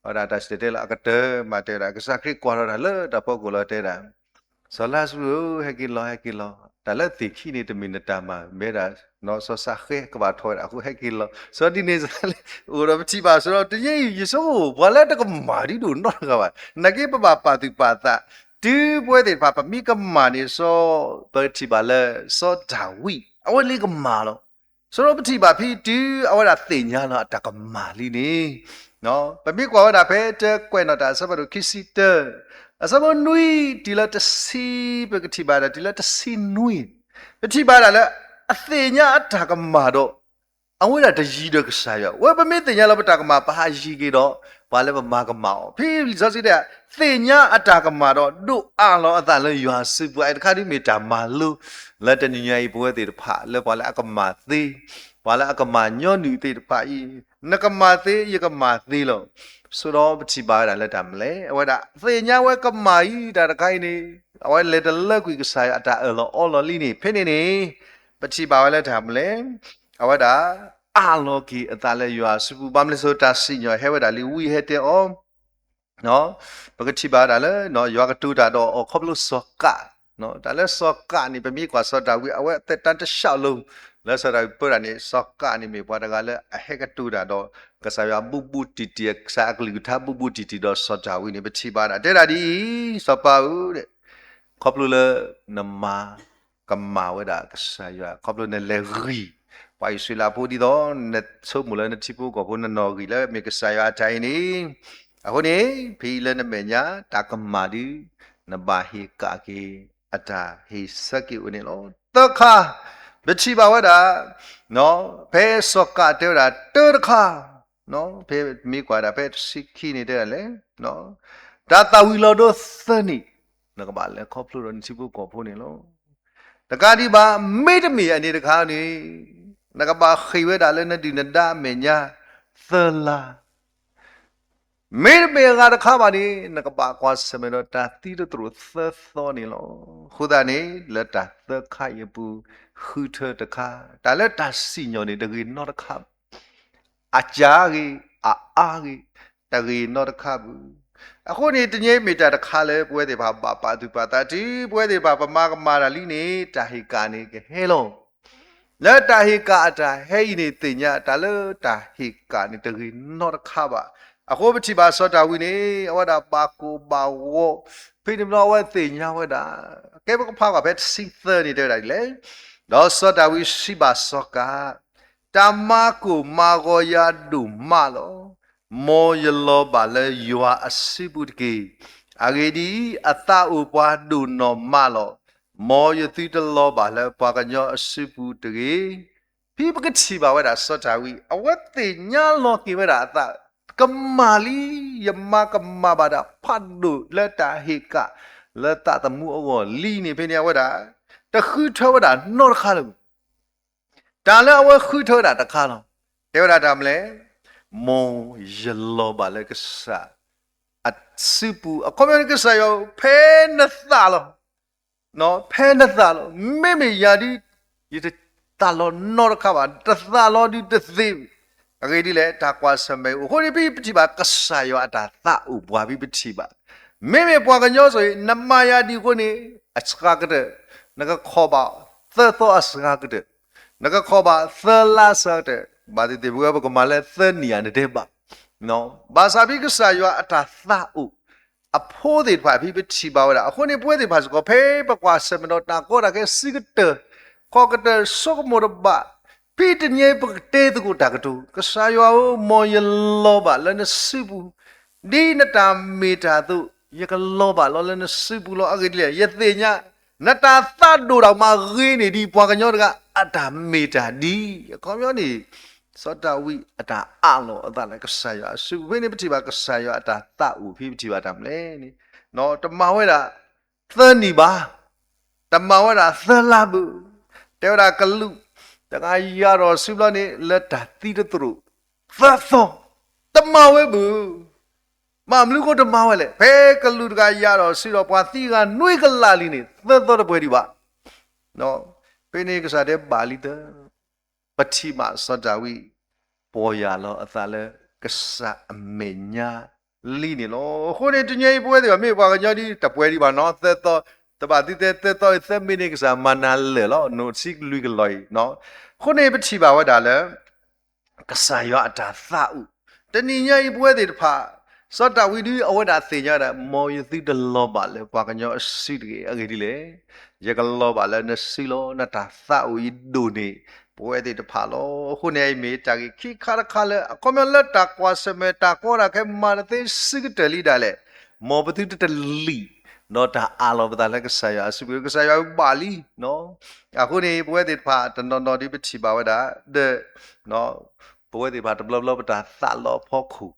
အဝဲဒၣ်တၢ်စံၣ်တဲၤတဲလီၤ အကတၢၢ်မၤတဲဝဲဒၣ် ကစၢ်ခရံာ်ကွၢ်ထီၣ်တၢ်လၢတၢ်ဖီခိၣ်လီၤတဲဒၣ် စီၤလါစရူးဧၢ ဟဲက့ၤလီၤ ဟဲက့ၤလီၤ. တၢ်လၢသ့ၣ်ခံန့ၣ် တမ့ၢ်နတၢ်မၤ မ့ၢ်ဒၣ် စီၤစးဃဲကဘၣ်ထီၣ်ဝဲဒၣ်အဃိ ဟဲက့ၤလီၤ. စီၤဒ်န့ၣ်စလဲၣ် အိၣ်ဒီးပထံၣ်ဘၣ် စီၤဒီးတယဲအံၤ ယဆိကမိၣ် ပှၤလၢတကမၣ်ဒ်ဒိၣ်နီတဂၤဘၣ်. နာ်က့ပဘၣ်ပာ်သူၣ်ပာ်သး တုၤပဝဲသ့ၣ်တဖၣ် ပမ့ၢ်ကမၣ်န့ၣ် စီၤ ပထံၣ်ဘၣ်လၢ စီၤဒၤဝံး အဝဲလၢကမၣ်လီၤ. စီၤဒီးပထံၣ်ဘၣ်ဖဲတုၤအဝဲဒၣ်သ့ၣ်ညါလီၤအတၢ်ကမၣ်လံန့ၣ် ပမ့ၢ်ကွၢ်ဝဲဒၣ်ဖဲတၢကွဲးနီၣ်တၢ်အဆၢဖးဒိၣ်ခံဆံတၢ အဆၢဖိနွံ တုၤလၢတဆံ ပကထံၣ်ဘၣ်ဒၣ်တုၤလၢတဆံနွံ ပထံၣ်ဘၣ်ဒၣ်လၢ အသ့ၣ်ညါအတၢ်ကမၣ်ဒီး အဝဲဒၣ်တယံၤဒီးကစၢ်ယွၤ ဝဲပမ့ၢ်သ့ၣ်ညါလၢပတၢ်ကမၣ် ပဟးယံၤက့ၤဒီး ပှၤလၢပမၤကမၣ်အီၤ ဖဲလံာ်စီဆှံတဲ သ့ၣ်ညါအတၢ်ကမၣ်ဒီး ဒိးအးလီၤအသးလၢယွၤစုပူၤ အတခါဒ်မ့ၢ်တၢ်မၤလိ လၢတနံၤညါအံၤ ပဝဲသ့ၣ်တဖၣ် လၢပှၤလၢအကမၣ်သ့ ပှၤလၢအကမၣ်ညီနုၢ်သ့ၣ်တဖၣ်အံၤ နကမၣ်သ့ ယကမၣ်သ့လီၤ. စိၤဒီးပထံၣ်ဘၣ်ဝဲဒၣ်လၢတၢ်မနုၤလဲၣ် အဝဲဒၣ်သ့ၣ်ညါဝဲကမၣ်အံၤ တၢ်တခါအံၤန့ၣ် အဝဲလဲၤတလၢကွံာ်ကစၢ်ယွၤအတၢ်အၢၣ်လီၤအီလီၤလံန့ၣ် ဖဲန့ၣ်န့ၣ် ပထံၣ်ဘၣ်ဝဲလၢတၢ်မနုၤလဲၣ် အဝဲဒၣ် အးလီၤက့ၤအသးလၢယွၤစုပူၤ ဘၣ်မနုၤလဲၣ် တၢ်စံၣ်ညီၣ်ဟဲဝဲဒၣ်လံ ဝံဟဲတဲအီၤ ပကထံၣ်ဘၣ်ဝဲဒၣ်လၢ ယွၤကတိၤတၢ်ဒီးအီၤခီဖျိစီၤကး တၢ်လၢစီၤကးန့ၣ် ပမ့ၢ်ကွၢ်စီၤဒၤဝံး အဝဲအသက်တမ်းတလျှောက်လုံး လၢစီၤဒၤဝံးပၢတၢ်န့ၣ် စီၤကးန့ၣ်မ့ၢ်ပှၤတဂၤလၢအဟဲကတိၤတၢ်ဒီး ကစၢ်ယွၤဘူးဘူးတံၢ်တံၢ် ကစၢ်အကလုၢ်ကထါဘူးဘူးတံၢ်တံၢ်ဒီးစီၤဒၤဝံးန့ၣ် ပထံၣ်ဘၣ်ဒၣ် တဲဒၣ်ဒ်အံၤ စီၤပၤဧၢ ခီဖျိလၢနမၤ ကမၣ်ဝဲဒၣ်ကစၢ်ယွၤ ခီဖျိနလဲၤဂံၢ် ပှၤအံၣ်စရ့လးဖိဒ်သိး နဆိကမိၣ်လၢနထံဖိကီၢ်ဖိ နနီၣ်ဂံၢ်လၢမ့ၢ်ကစၢ်ယွၤအတၢ်အံၤန့ၣ် အဃိန့ၣ် ဖဲအံၤလၢနမဲာ်ညါ တၢ်ကမၣ်ဒု နဘၣ်ဟ့ၣ်ကၣ်က့ၤ အတၢ်ဟ့ၣ်ဆၢက့ၤအိၣ်န့ၣ်လီၤ. သၢခါ ပထံၣ်ဘၣ်ဝဲဒၣ် ဖဲစီၤကးတဲဝဲဒၣ် တၢတခါ ဖဲမ့ၢ်ကွၢ်ဒၣ်ဖဲတဆံခံန့ၣ်တဲဒၣ်လဲၣ် တၢ်သၣ်ဝံၤလီၤဒိသၢနံၣ် နကဘၣ်လဲၤခီဖျိဒီးနထံဖိကီၢ်ဖိန့ၣ်လီၤ. တကးဒံးဘၣ် မ့တမ့ၢ်အန့ၣ်တခါန့ၣ် နကဘၣ်ဃ့ၢ်ဝဲဒၣ်လၢနဒုၣ်နဒါအမဲာ်ညါ သၢလါ မ့တမ့ၢ်အဂၤတခါဘၣ်န့ၣ် နကဘၣ်ကွၢ်ဆၢၣ်မဲာ်ဒီးတၢ်သံတသရိာ်သၢသီန့ၣ်လီၤ. အဃိသတးန့ၣ် လၢတၢ်သၢခါအံၤအပူၤ ဃုထၢတခါ တၢ်လၢတၢ်စံၣ်ညီၣ်န့ၣ် တဂ့ၤနီတခါ အစှၤဂ့ၤ အအါဂ့ၤ တဂ့ၤနီတခါပူၤ. အဃိန့ၣ် တနံၤအံၤမ့ၢ်တၢ်တခါလၢ ပဝဲသ့ၣ်တဖၣ်ဘၣ်ပာ်သူၣ်ပာ်သး တုၤပဝဲသ့ၣ်တဖၣ် ပမၤကမၣ်တၢ်လံန့ၣ် တၢ်ဟ့ၣ်ကၣ်န့ၣ်ကဟဲလီၤ. လၢတၢ်ဟ့ၣ်ကၣ်အတၢ်ဟဲအံၤန့ၣ် သ့ၣ်ညါတၢ်လၢတၢ်ဟ့ၣ်ကၣ်န့ၣ် တဂ့ၤနီတခါဘၣ်. အဃိပထံၣ်ဘၣ်စီၤဒၤဝံးန့ၣ် အဝဲဒၣ်ဘၣ်ကိၢ်ဘၣ်ဂီၤ, ဖဲန့ၣ်ဘျီအဝဲသ့ၣ်ညါဝဲဒၣ်, ကဲပကဖးကွၢ်ဖဲတဆံသၢန့ၣ်တဲဝဲဒၣ်ဒ်လဲၣ်, ဒီးစီၤဒၤဝံးစံးဘၣ်စီၤကၤ, တၢ်မၤကိၢ်မၤဂီၤယၤဒိၣ်မးလီၤ. မ်ယလီၤဘၣ်လၢယွၤအစုပူၤတက့ၢ်. အဂ့ၢ်ဒ်အံၤ, အသးအိၣ်ပှၤဒိၣ်နီၢ်မးလီၤ. မ်ယသုတလီၤဘၣ်လၢပှၤကညီအစုပူၤတဂ့ၤ. ဖဲပကထံၣ်ဘၣ်ဝဲဒၣ်စီၤဒၤဝံး အဝဲသ့ၣ်ညါလီၤက့ၤဝဲဒၣ်အသး, ကမၣ်လံ, ယမၤကမၣ်ဘၣ်တၢ်ဖးဒိၣ်လၢတၢ်ဟ့ၣ်ကၣ်လၢသးသမူအဂီၢ်လံန့ၣ် ဖဲန့ၣ်အဝဲဒၣ် တဃုထၢဝဲဒၣ်နီတခါလၢၤဘၣ်. တၢ်လၢအဝဲဃုထၢဝဲဒၣ်တခါလီၤ. တဲဝဲဒၣ်တၢ်မနုၤလဲၣ်, မ်ယလီၤဘၣ်လၢကစၢ်အစုပူၤ, အခီပညီန့ၣ် ကစၢ်ယွၤဖဲနသးလီၤ. ဖဲနသးလီၤ. မ့မ့ၢ်ယၤဒ် ယတသးလီၤနီတခါဘၣ်, တသးလီၤဒုးတသ့ဘၣ်. အဂ့ၢ်ဒ်လဲၣ်, တၢ်ကွၢ်ဆၢၣ်မဲာ်အိၣ်. အဃိန့ၣ် ဖဲပထံၣ်ဘၣ်ကစၢ်ယွၤအတၢ်သးအိၣ်ပှၤ ဖဲပထံၣ်ဘၣ်, မ့မ့ၢ်ပှၤကညီစီၤအံၤ နမၤယၤဒ်အဃိန့ၣ် အစှၤကတၢၢ်, နကခီၣ်ဘၣ်သၢသီအစှၤကတၢၢ်, နကခီၣ်ဘၣ်သၢလါအစှၤကတၢၢ်, ဘၣ်သ့ၣ်သ့ၣ် ပဝဲပကမၤလၢသၢနံၣ်ဧါ နတဲဘၣ်. ဘၣ်ဆၣ်ဖဲကစၢ်ယွၤအတၢ်သးအိၣ် အဖိသ့ၣ်တဖၣ် ဖဲပထံၣ်ဘၣ်ဝဲဒၣ်. အဃိန့ၣ် ပဝဲသ့ၣ်တဖၣ်စ့ၢ်ကီး ဖဲပကွၢ်ဆၢၣ်မဲာ်ဒီးတၢ်ကီတၢ်ခဲ စုကတၢၢ် ခီၣ်ကတၢၢ် ဆိကမိၣ်တဘၣ်, ဖဲတနံၤအံၤ ပကတဲသကိးတၢ်ကတိၤ, ကစၢ်ယွၤဧၢ, မ်ယလီၤဘၣ်လၢနစုပူၤ, ဒ်နတၢ်မ့ၢ်တၢ်အသိး ယကလီၤဘၣ်လီၤလၢနစုပူၤလီၤ. အဂ့ၢ်ဒ်လဲၣ်, ယသ့ၣ်ညါ နတၢ်သးဒိၣ်တၢ်မၤဂ့ၤန့ၢ်ဒံး ပှၤကညီတဂၤ အတၢ်မ့ၢ်တၢ်ဒ်အံၤ. အခီပညီန့ၣ် စီၤဒၤဝံးအတၢ်အးလီၤအသးလၢကစၢ်ယွၤအစုပူၤ. ဖဲန့ၣ်ပထံၣ်ဘၣ်ကစၢ်ယွၤအတၢ်သးအိၣ် ဖဲပထံၣ်ဘၣ်တၢ်မနုၤလဲၣ်န့ၣ်, တမၤဝဲဒၣ် သၢနံၣ်ဘၣ်, တမၤဝဲဒၣ်သၢလါဘၣ်, တဲဝဲဒၣ်ကလူးတဂၤယၤဒီးစုဘျီန့ၣ် လၢတၢ်သံတသရိာ် သၢသီ, တမၤဝဲဘၣ်. ဘၣ်မနုၤဃိတမၤဝဲလဲၣ်. ဖဲကလူးတဂၤယၤဒီးစုဒီးပှၤသံဂၤနွံကလးလံန့ၣ် သၢသီတပှဲၤဒံးဘၣ်. ဖဲန့ၣ်ကစၢ်တဲဘၣ်လံတၢ် ပထံၣ်ဘၣ်စီၤဒၤဝံး ပီၢ်ယၢ်လီၤအသးလၢကစၢ်အမဲာ်ညါလံန့ၣ်လီၤ. အဃိန့ၣ် တနံၤအံၤ ပဝဲသ့ၣ်တဖၣ် မ့ၢ်ပှၤကညီဒ်တပှဲၤဒံးဘၣ်နီၤ, သၢသီ, တဘၣ်သံသဲ သၢသီအံၤ သၢမံးနံးန့ၣ် ကစၢ်မၤနၤလၢာ်လီၤ, နီၢ်ဆံကလွံၢ်ကလီၤအံၤ. အဃိန့ၣ် ပထံၣ်ဘၣ်ဝဲဒၣ်လၢ ကစၢ်ယွၤအတၢ်သးအိၣ်, တနံၤညါအံၤ ပဝဲသ့ၣ်တဖၣ် စီၤဒၤဝံးဒုး အဝဲဒၣ်သ့ၣ်ညါဝဲဒၣ် မ်ယသုတလီၤဘၣ်လၢပှၤကညီအစုတဂ့ၤ. အဂ့ၢ်ဒ်လဲၣ်, ယကလီၤဘၣ်လၢနစုလီၤ. နတၢ်သးအိၣ်အံၤဒိၣ်န့ၢ် ပဝဲသ့ၣ်တဖၣ်လီၤ. အဃိန့ၣ် အံၤမ့ၢ်တၢ်ဂ့ၢ်ခံခါတခါလၢ အခီပညီလၢတၢ်ကွၢ်ဆၢၣ်မဲာ် တၢ်ကီတၢ်ခဲ မၤတသ့စုကတၢၢ်လံဒၣ်လဲာ်, မ်ပသုတတလံၣ် ဒီးတၢ်အးလီၤပသးလၢကစၢ်ယွၤအစုပူၤ, ကစၢ်ယွၤဘၣ်လံ အဃိန့ၣ် ပဝဲသ့ၣ်တဖၣ်တနီၤနီၤဒ်ပထံၣ်ဘၣ်ဝဲဒၣ် ဒီး ပဝဲသ့ၣ်တဖၣ်တဘျီဘျီပတၢ်သးလီၤအဖီခိၣ်,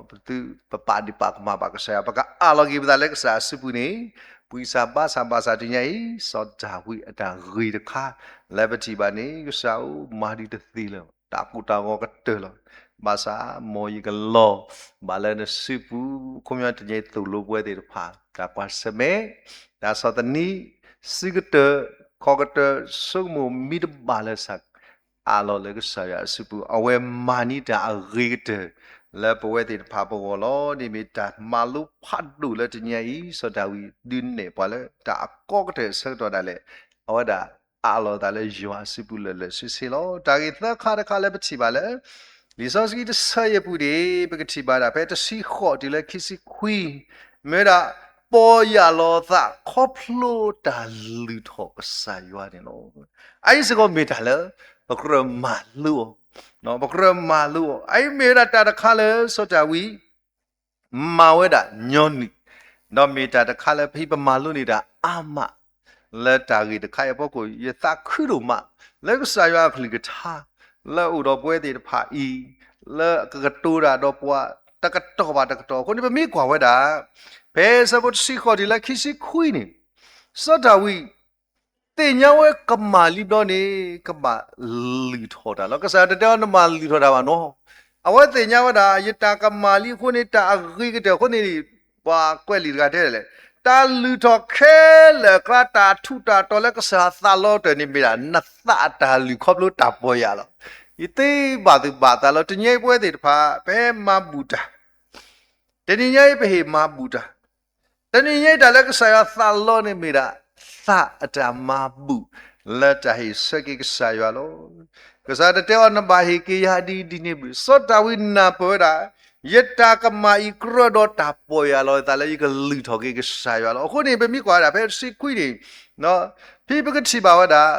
ပသုပပာ်ဒ့ၣ်ပာ်ကမၣ်ဘၣ်ကစၢ်ယွၤ, ပကအးလီၤက့ၤပသးလၢကစၢ်အစုပူၤန့ၣ်, ပှံၤစၢ်ဘါစၢ်ဘၣ်ဆၣ်တနံၤညါအံၤ စီၤဒၤဝံးအတၢ်ဂ့ၢ်တခါ လၢပထံၣ်ဘၣ်န့ၣ် ကစၢ်ဧၢ, မၤဒုးတသ့လၢၤ, တၢ်ကိၢ်တၢ်ဂီၤကတၢၢ်လီၤ. ဘၣ်ဆၣ်မ်ယကလီၤဘၣ်လၢနစုပူၤ, ခီပညီတနံၤအံၤသိၣ်လိပဝဲသ့ၣ်တဖၣ် တၢ်ကွၢ်ဆၢၣ်မဲာ်, တၢ်ဆီၣ်သနံး, စုကတၢၢ်, ခီၣ်ကတၢၢ်, ဆိကမိၣ်မံတဘၣ်လၢၤ အးလီၤလၢကစၢ်ယွၤအစုပူၤ, အဝဲမၤန့ၢ်တၢ်အဂ့ၤကတၢၢ် လၢပဝဲသ့ၣ်တဖၣ်ပဂီၢ်လီၤ. န့ၣ်မ့ၢ်တၢ်မၤလိဖးဒိၣ်လၢတနံၤညါအံၤ စီၤဒၤဝံးဒုးနဲၣ်ပှၤလၢတၢ်အကီကတၢၢ်အဆၢကတီၢ်ဒၣ်လဲာ်, အဝဲဒၣ်အးလီၤအသးလၢယွၤအစုပူၤလၢာ်လၢာ်ဆ့ဆ့လီၤ. တၢ်ဂ့ၢ်သၢခါတခါလၢပထံၣ်ဘၣ်လၢ လံာ်စီဆှံတဆၢအပူၤန့ၣ် ပကထံၣ်ဘၣ်ဒၣ်ဖဲတဆံဃိးတုၤလၢခံဆံခွံ, မ့ၢ်ဝဲဒၣ် ပီၢ်ယၢ်လီၤအသးခီဖျိတၢ်လုၢ်ထီၣ်ကစၢ်ယွၤန့ၣ်လီၤ. အအံၤစ့ၢ်ကီးမ့ၢ်တၢ်လၢ ပကြၢးမၤလိအီၤ, ပကြၢးမၤလိအီၤ. အအံၤမ့ၢ်ဝဲဒၣ်တၢ်တခါလၢစီၤဒၤဝံး မၤဝဲဒၣ်ညီနုၢ်, ဒီးမ့ၢ်တၢ်တခါလၢဖဲပမၤလိန့ၢ်တၢ်အါမး လၢတၢ်ဂ့ၢ်တခါအံၤအဖီခိၣ် ယသးခုဒိၣ်မး လၢကစၢ်ယွၤအကလုၢ်ကထါ လၢအအိၣ်ဒီးပဝဲသ့ၣ်တဖၣ်အံၤ လၢကကတိၤတၢ်ဒီးပှၤ တကတီၢ်ဘၣ်တကတီၢ်အဃိန့ၣ် ပမ့ၢ်ကွၢ်ဝဲဒၣ် ဖဲဆၢဖိတဆံဃိးတုၤလၢခံဆံခွံန့ၣ် စီၤဒၤဝံး သ့ၣ်ညါဝဲကမၣ်လံဘျီန့ၣ် ကဘၣ်လုၢ်ထီၣ်တၢ်လီၤ. ကစၢ်ယွၤတတဲအီၤ နမၤလုၢ်ထီၣ်တၢ်ဘၣ်နီၤ. အဝဲသ့ၣ်ညါဝဲဒၣ် ယတၢ်ကမၣ်လံအဃိန့ၣ် တၢ်အဂ့ၤကတၢၢ်အဃိန့ၣ် ပှၤကွဲးလံာ်တဂၤတဲဒ်လဲၣ်, တၢ်လုၢ်ထီၣ်ခဲလၢာ်အကျါ တၢ်ထူးတၢ်တီၤလၢကစၢ်သးလီတၢၢ်န့ၣ်မ့ၢ်ဒၣ် နသးအတၢ်လုၢ်ခီဖျိတၢ်ပီၢ်ယၢ်လီၤ. ယသ့ဘၣ်သူၣ်ဘၣ်သးလီၤ. တနံၤအံၤပဝဲသ့ၣ်တဖၣ် ပဟဲမၤဘူၣ်တၢ် တနံၤညါအံၤပဟ့ၣ်မၤဘူၣ်တၢ်, တနံၤညါအံၤတၢ်လၢကစၢ်ယွၤသးလီန့ၣ်မ့ၢ်ဒၣ် သးအတၢ်မၤဘူၣ် လၢတၢ်ဟ့ၣ်ဆၢက့ၤကစၢ်ယွၤလီၤ. ကစၢ်တတဲအီၤ နဘၣ်ဟ့ၣ်က့ၤယၤဒ်အံၤဒ်န့ၣ်ဘၣ်. စီၤဒၤဝံးနၢ်ပၢၢ်ဝဲဒၣ် ယတၢ်ကမၣ်အံၤကြၢးဒီးတၢ်ပီၢ်ယၢ်လီၤသးလၢယကလုၢ်ထီၣ်က့ၤကစၢ်ယွၤလီၤ. အဃိန့ၣ် ပမ့ၢ်ကွၢ်ဝဲဒၣ်ဖဲတဆံခွံန့ၣ်, ဖဲပကထံၣ်ဘၣ်ဝဲဒၣ်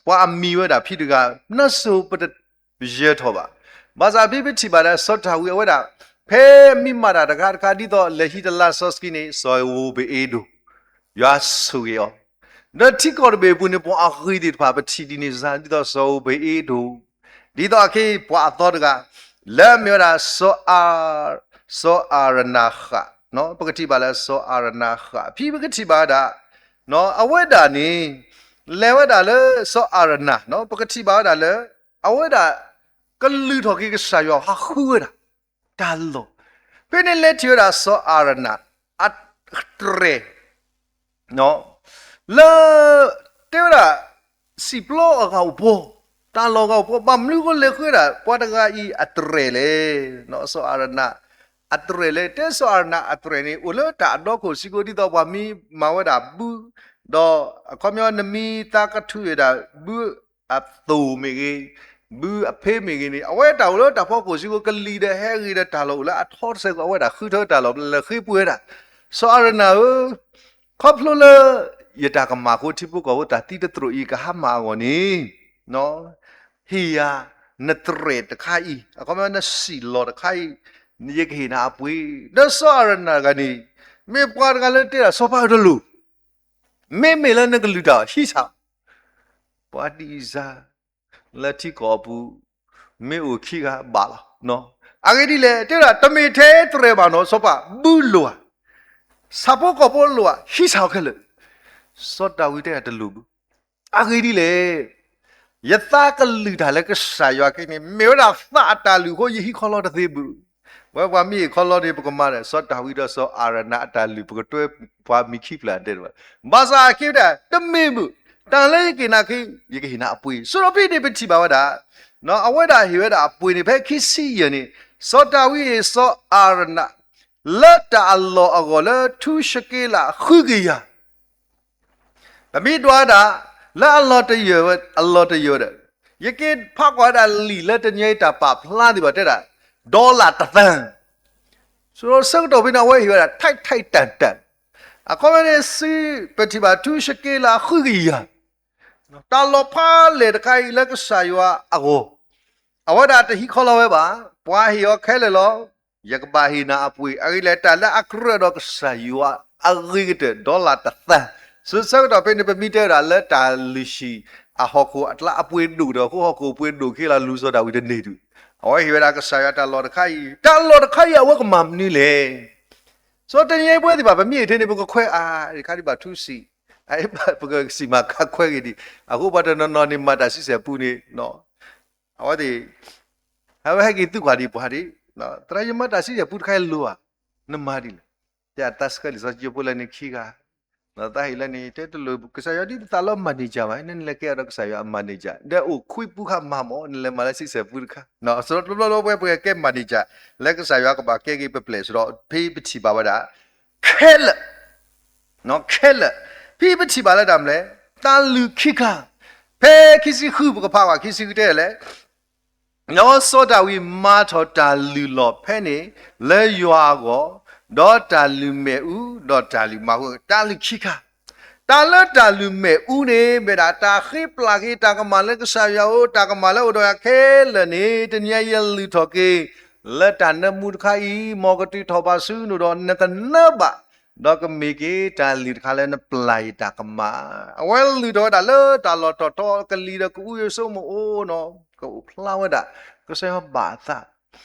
ပှၤအမံၤဝဲဒၣ်ဖံတဂၤ, နၢ်စိၤပတယၢၤထီၣ်ဘၣ်. ဘၣ်ဆၣ်ဖဲပထံၣ်ဘၣ်ဒၣ်စီၤဒၤဝံးအဝဲဒၣ်, ဖဲမ့ၢ်မၤတၢ်တခါတခါ ဒ်သိးလဲၤဟံးတလါစီဆှံန့ၣ် စီၤဧိၤဘ့းအ့ဒိၣ်, ယွၤဆိၣ်ဂ့ၤအီၤ, ဒီးထံကီၢ်တဘ့ၣ်အပူၤန့ၣ် ပှၤအဂ့ၤသ့ၣ်တဖၣ် ပထံၣ်ဒ်န့ၣ်စ့ၢ် ဒ်သိးစီၤဧိၤဘ့းအ့ဒိၣ်, ဒ်သိးအက့ပှၤအသီတဂၤ, လၢအမ့ၢ်ဝဲဒၣ် စီၤအၤရနၤဃး, ပကထံၣ်ဘၣ်လၢစီၤအၤရနၤဃး, ဖဲပကထံၣ်ဘၣ်ဝဲဒၣ် အဝဲဒၣ်န့ၣ် လဲၤဝဲဒၣ်လၢစီၤအၤရနၤ, ပကထံၣ်ဘၣ်ဝဲဒၣ်လၢ အဝဲဒၣ် ကလုၢ်ထီၣ်က့ၤကစၢ်ယွၤ ဟးဃုဝဲဒၣ် တၢ်လီၢ်, ဖဲန့ၣ်လဲၤထံၣ်ဝဲဒၣ်စီၤအၤရနၤ အတြဲၤ လၢ တဲဝဲဒၣ် စံာ်ပျီအဂၤအိၣ်ဖီ, တၢ်လီၢ်အဂၤအိၣ်ဖီ ဘၣ်မနုၤဃိလဲၤဃုဝဲဒၣ် ပှၤတဂၤအံၤအတြဲၤလဲၣ်. စီၤအၤရနၤ အတြဲၤလဲၣ်, တဲစီၤအၤရနၤအတြဲၤန့ၣ် အိၣ်လၢတၢ်အဒီခိၣ်စ့ၢ်ကီး ဒ်သိးပှၤမ့ၢ်မၤဝဲဒၣ်ဘု, ဒီးအခီပညီနမ့ၢ်သးကထုးဝဲဒၣ်ဘုအသိၣ်မ့ၢ်ဂ့ၤ, ဘုအဖ့မ့ၢ်ဂ့ၤန့ၣ် အဝဲတၢ်အိၣ်လၢတၢ်ဖီခိၣ်စ့ၢ်ကီး ကလံၤဒီးဟဲဂ့ၤဒီးတၢ်လီၢ်အိၣ်လၢအထီတစဲးကီး အဝဲဒၣ်ဃုထၢတၢ်လီၢ် လဲၤဃ့ပှ့ၤဝဲဒၣ် စီၤအၤရနၤဧၢ, ခီဖျိလၢ ယတၢ်ကမၣ်အဃိ ထံဖိကီၢ်ဖိတၢ်သံတသရိာ်အံၤ ကဟါမၢ်အဂီၢ်န့ၣ်, ဟ့ၣ်ယၤ နတြဲၤတခါအံၤ, အခီပညီနစံာ်လီၤတခါအံၤ, ယကဟ့ၣ်နၤအပှ့ၤ, ဒီးစီၤအၤရနၤတဂၤန့ၣ် မ့ၢ်ပှၤတဂၤလၢတဲဒၣ် စီၤပၤဧၢတလိၣ်, မ့မ့ၢ်လၢနကလုၢ်တၢ်အီၤ ဟံးစၢ်, ပှၤဒံးစၢ် လၢထံကီၢ်အပူၤ မ့ၢ်အိၣ်ခံဂၤဘၣ်လီၤ. အဂ့ၢ်ဒ်လဲၣ် တဲဒၣ် တမ့ၢ်ထဲတြဲၤဘၣ်နီၤ စီၤပၤ ဘုလိာ်ဧါ, ဆၣ်ဖိကီၢ်ဖိလိာ်ဧါ ဟံးစၢ်အီၤခဲလၢာ်, စီၤဒၤဝံးတဲဒၣ်တလိၣ်ဘၣ်, အဂ့ၢ်ဒ်လဲၣ် ယသးကလုၢ်တၢ်လၢကစၢ်ယွၤက့န့ၣ် မ့ၢ်ဝဲဒၣ်သးအတၢ်လုၢ်အဃိ ယဟံးခီလီတသ့ဘၣ်. ဝဲပှၤမ့ၢ်ဟံးခီလီန့ၣ် ပကမၤဒီး စီၤဒၤဝံးဒီးစီၤအၤရနၤအတၢ်လုၢ် ပကတွဲပှၤမံၤခံဖျၢၣ်အဒဲးတဘၣ်. ဘၣ်ဆၣ်အက့ဝဲဒၣ် တမ့ၢ်ဘၣ်, တၢ်လၢယကဟ့ၣ်နၤအံၤ ယကဟ့ၣ်နၤအပှ့ၤ. ဆိဒီးဖဲန့ၣ်ပထံၣ်ဘၣ်ဝဲဒၣ် အဝဲဒၣ်ဟ့ၣ်ဝဲဒၣ်အပှ့ၤန့ၣ် ဖဲခံဆံယဲၢ်န့ၣ် စီၤဒၤဝံးဟ့ၣ်စီၤအၤရနၤ လၢတၢ်အလီၢ်အဂီၢ်လၢထူစက့လးဃုကယၤ ပမ့ၢ်ဒွးဒၣ် လၢအလီၤတယၢၢ်ဝဲ အလီၤတယၢၢ်ဒီး ယက့ဖးကွၢ်ဝဲဒၣ်လံာ်လၢတနံၤအံၤတၢ်ပာ်ဖျါသ့ၣ်ဘၣ်တဲဒၣ် ဒီလၣ်တသန်း, ဆိဒီးဆၢကတီၢ်ဖဲန့ၣ် အဝဲဟ့ၣ်ဝဲဒၣ် ထိုက်ထိုက်တန်တန်, အခီပညီန့ၣ် စုပထံၣ်ဘၣ်ထူစက့လးဃုကယၤ, တၢ်လီၢ်ဖးလဲၢ်တခါအံၤလၢကစၢ်ယွၤအဂီၢ်, အဝဲဒၣ်တဟံးခီလီဝဲဘၣ်, ပှၤဟ့ၣ်အီၤခဲလၢာ်လီၤ. ယကဘၣ်ဟ့ၣ်နၤအပှ့ၤ အဂ့ၢ်လၢတၢ်လၢအကြၢးဒီးကစၢ်ယွၤအဂ့ၤကတၢၢ် ဒီလၣ်တသန်း, ဆိဆၢကတီၢ်ဖဲန့ၣ် ပမ့ၢ်တဲဝဲဒၣ်လၢတၢ်လုၢ်ဟံၣ်အဟီၣ်ခိၣ်အကျါ အပှ့ၤဒိၣ်ကတၢၢ်အဃိ ဟီၣ်ခိၣ်အပှ့ၤဒိၣ်က့လီၤ လူၤစီၤဒၤဝံးတန့ၢ်ဒုး, အဝဲဟ့ၣ်ဝဲဒၣ်ကစၢ်ယွၤတၢ်လီၢ်တခါအံၤ, တၢ်လီၢ်တခါအံၤ အဝဲကမၤမနုၤလဲၣ်. ဆိတနံၤအံၤပဝဲသ့ၣ်တဖၣ် ပမ့ၢ်ဟ့ၣ်ထဲန့ၣ် ပကခွဲးအါ တခါဒံးဘၣ်ထူစံး, ပကစံးမၤခါခွဲးဂ့ၤဒံး, အဃိပှၤတနီၤနီၤန့ၣ် မၤတၢ်ဆံဆဲၣ်ပူန့ၣ် အဝဲသ့ၣ် အဝဲဟဲက့ၤသံကွၢ်ဒံးပှၤဒံး, သရၣ် ယမၤတၢ်ဆံဆဲၣ်ပူတခါအံၤလိၤဧါ, နမၤဒ်လဲၣ်. တၢ်သးဆှၢလံာ်စီဆှံကၠိဖိလၢန့ၣ်ခံဂၤ, သးဟ့ၣ်လၢန့ၣ် တဲတလိၣ် ကစၢ်ယွၤဒ်သိးသးလၢ manager ဘၣ်, နလဲၤကဲအီၤဒီးကစၢ်ယွၤအ manager, ဒီးအိၣ်ခွံပူခါမၤမး နလဲၤမၤလၢဆံဆဲၣ်ပူတခါ, ဆိဒီးတဘျီဘျီပဝဲပကဲ manager လၢကစၢ်ယွၤကဘၣ်ကဲက့ၤပပျဲၢ် ဆိဒီး ဖဲပထံၣ်ဘၣ်ဝဲဒၣ် ခဲလၢာ် ခဲလၢာ်, ဖဲပထံၣ်ဘၣ်လၢတၢ်မနုၤလဲၣ်, တၢ်လုၢ်ခံခါ, ဖဲခံဆံဃု ပကဖးကွၢ်ခံဆံဃုတဲလဲၣ်, ဒီးစီၤဒၤဝံးမၤထီၣ်တၢ်လုၢ်လီၢ်ဖဲန့ၣ် လၢယွၤအဂီၢ်, ဒီးတၢ်လုၢ်မ့ၣ်အူ, ဒီးတၢ်လုၢ်မၤဃူ, တၢ်လုၢ်ခံခါ, တၢ်လၢတၢ်လုၢ်မ့ၣ်အူန့ၣ် မ့ၢ်ဒၣ်တၢ်ဃ့ပျၢ်က့ၤတၢ်ကမၣ်လၢကစၢ်ယွၤအအိၣ်, တၢ်ကမၣ်လၢအိၣ်ဒီးယၤခဲလၢာ်န့ၣ် တနံၤအံၤယလုၢ်ထီၣ်က့ၤ လၢတၢ်နၢမူတခါအံၤ, မ်ကတုၤထီၣ်ဘၣ်ဆူနအိၣ်ဒီးနတနၢဘၣ်, ဒီးကမ့ၢ်က့ၤတၢ်လုၢ်တခါလၢနပျၢ်ယတၢ်ကမၣ်, အဝဲလုၢ်ထီၣ်ဝဲဒၣ်လၢတၢ်လီၢ်ထီၣ်ထီကလံၤဒီးကအူယိာ်ဆိကမိၣ်အိၣ်နီၤ, ကအိၣ်ဖျါဝဲဒၣ် ကစၢ်ယွၤဘၣ်အသး,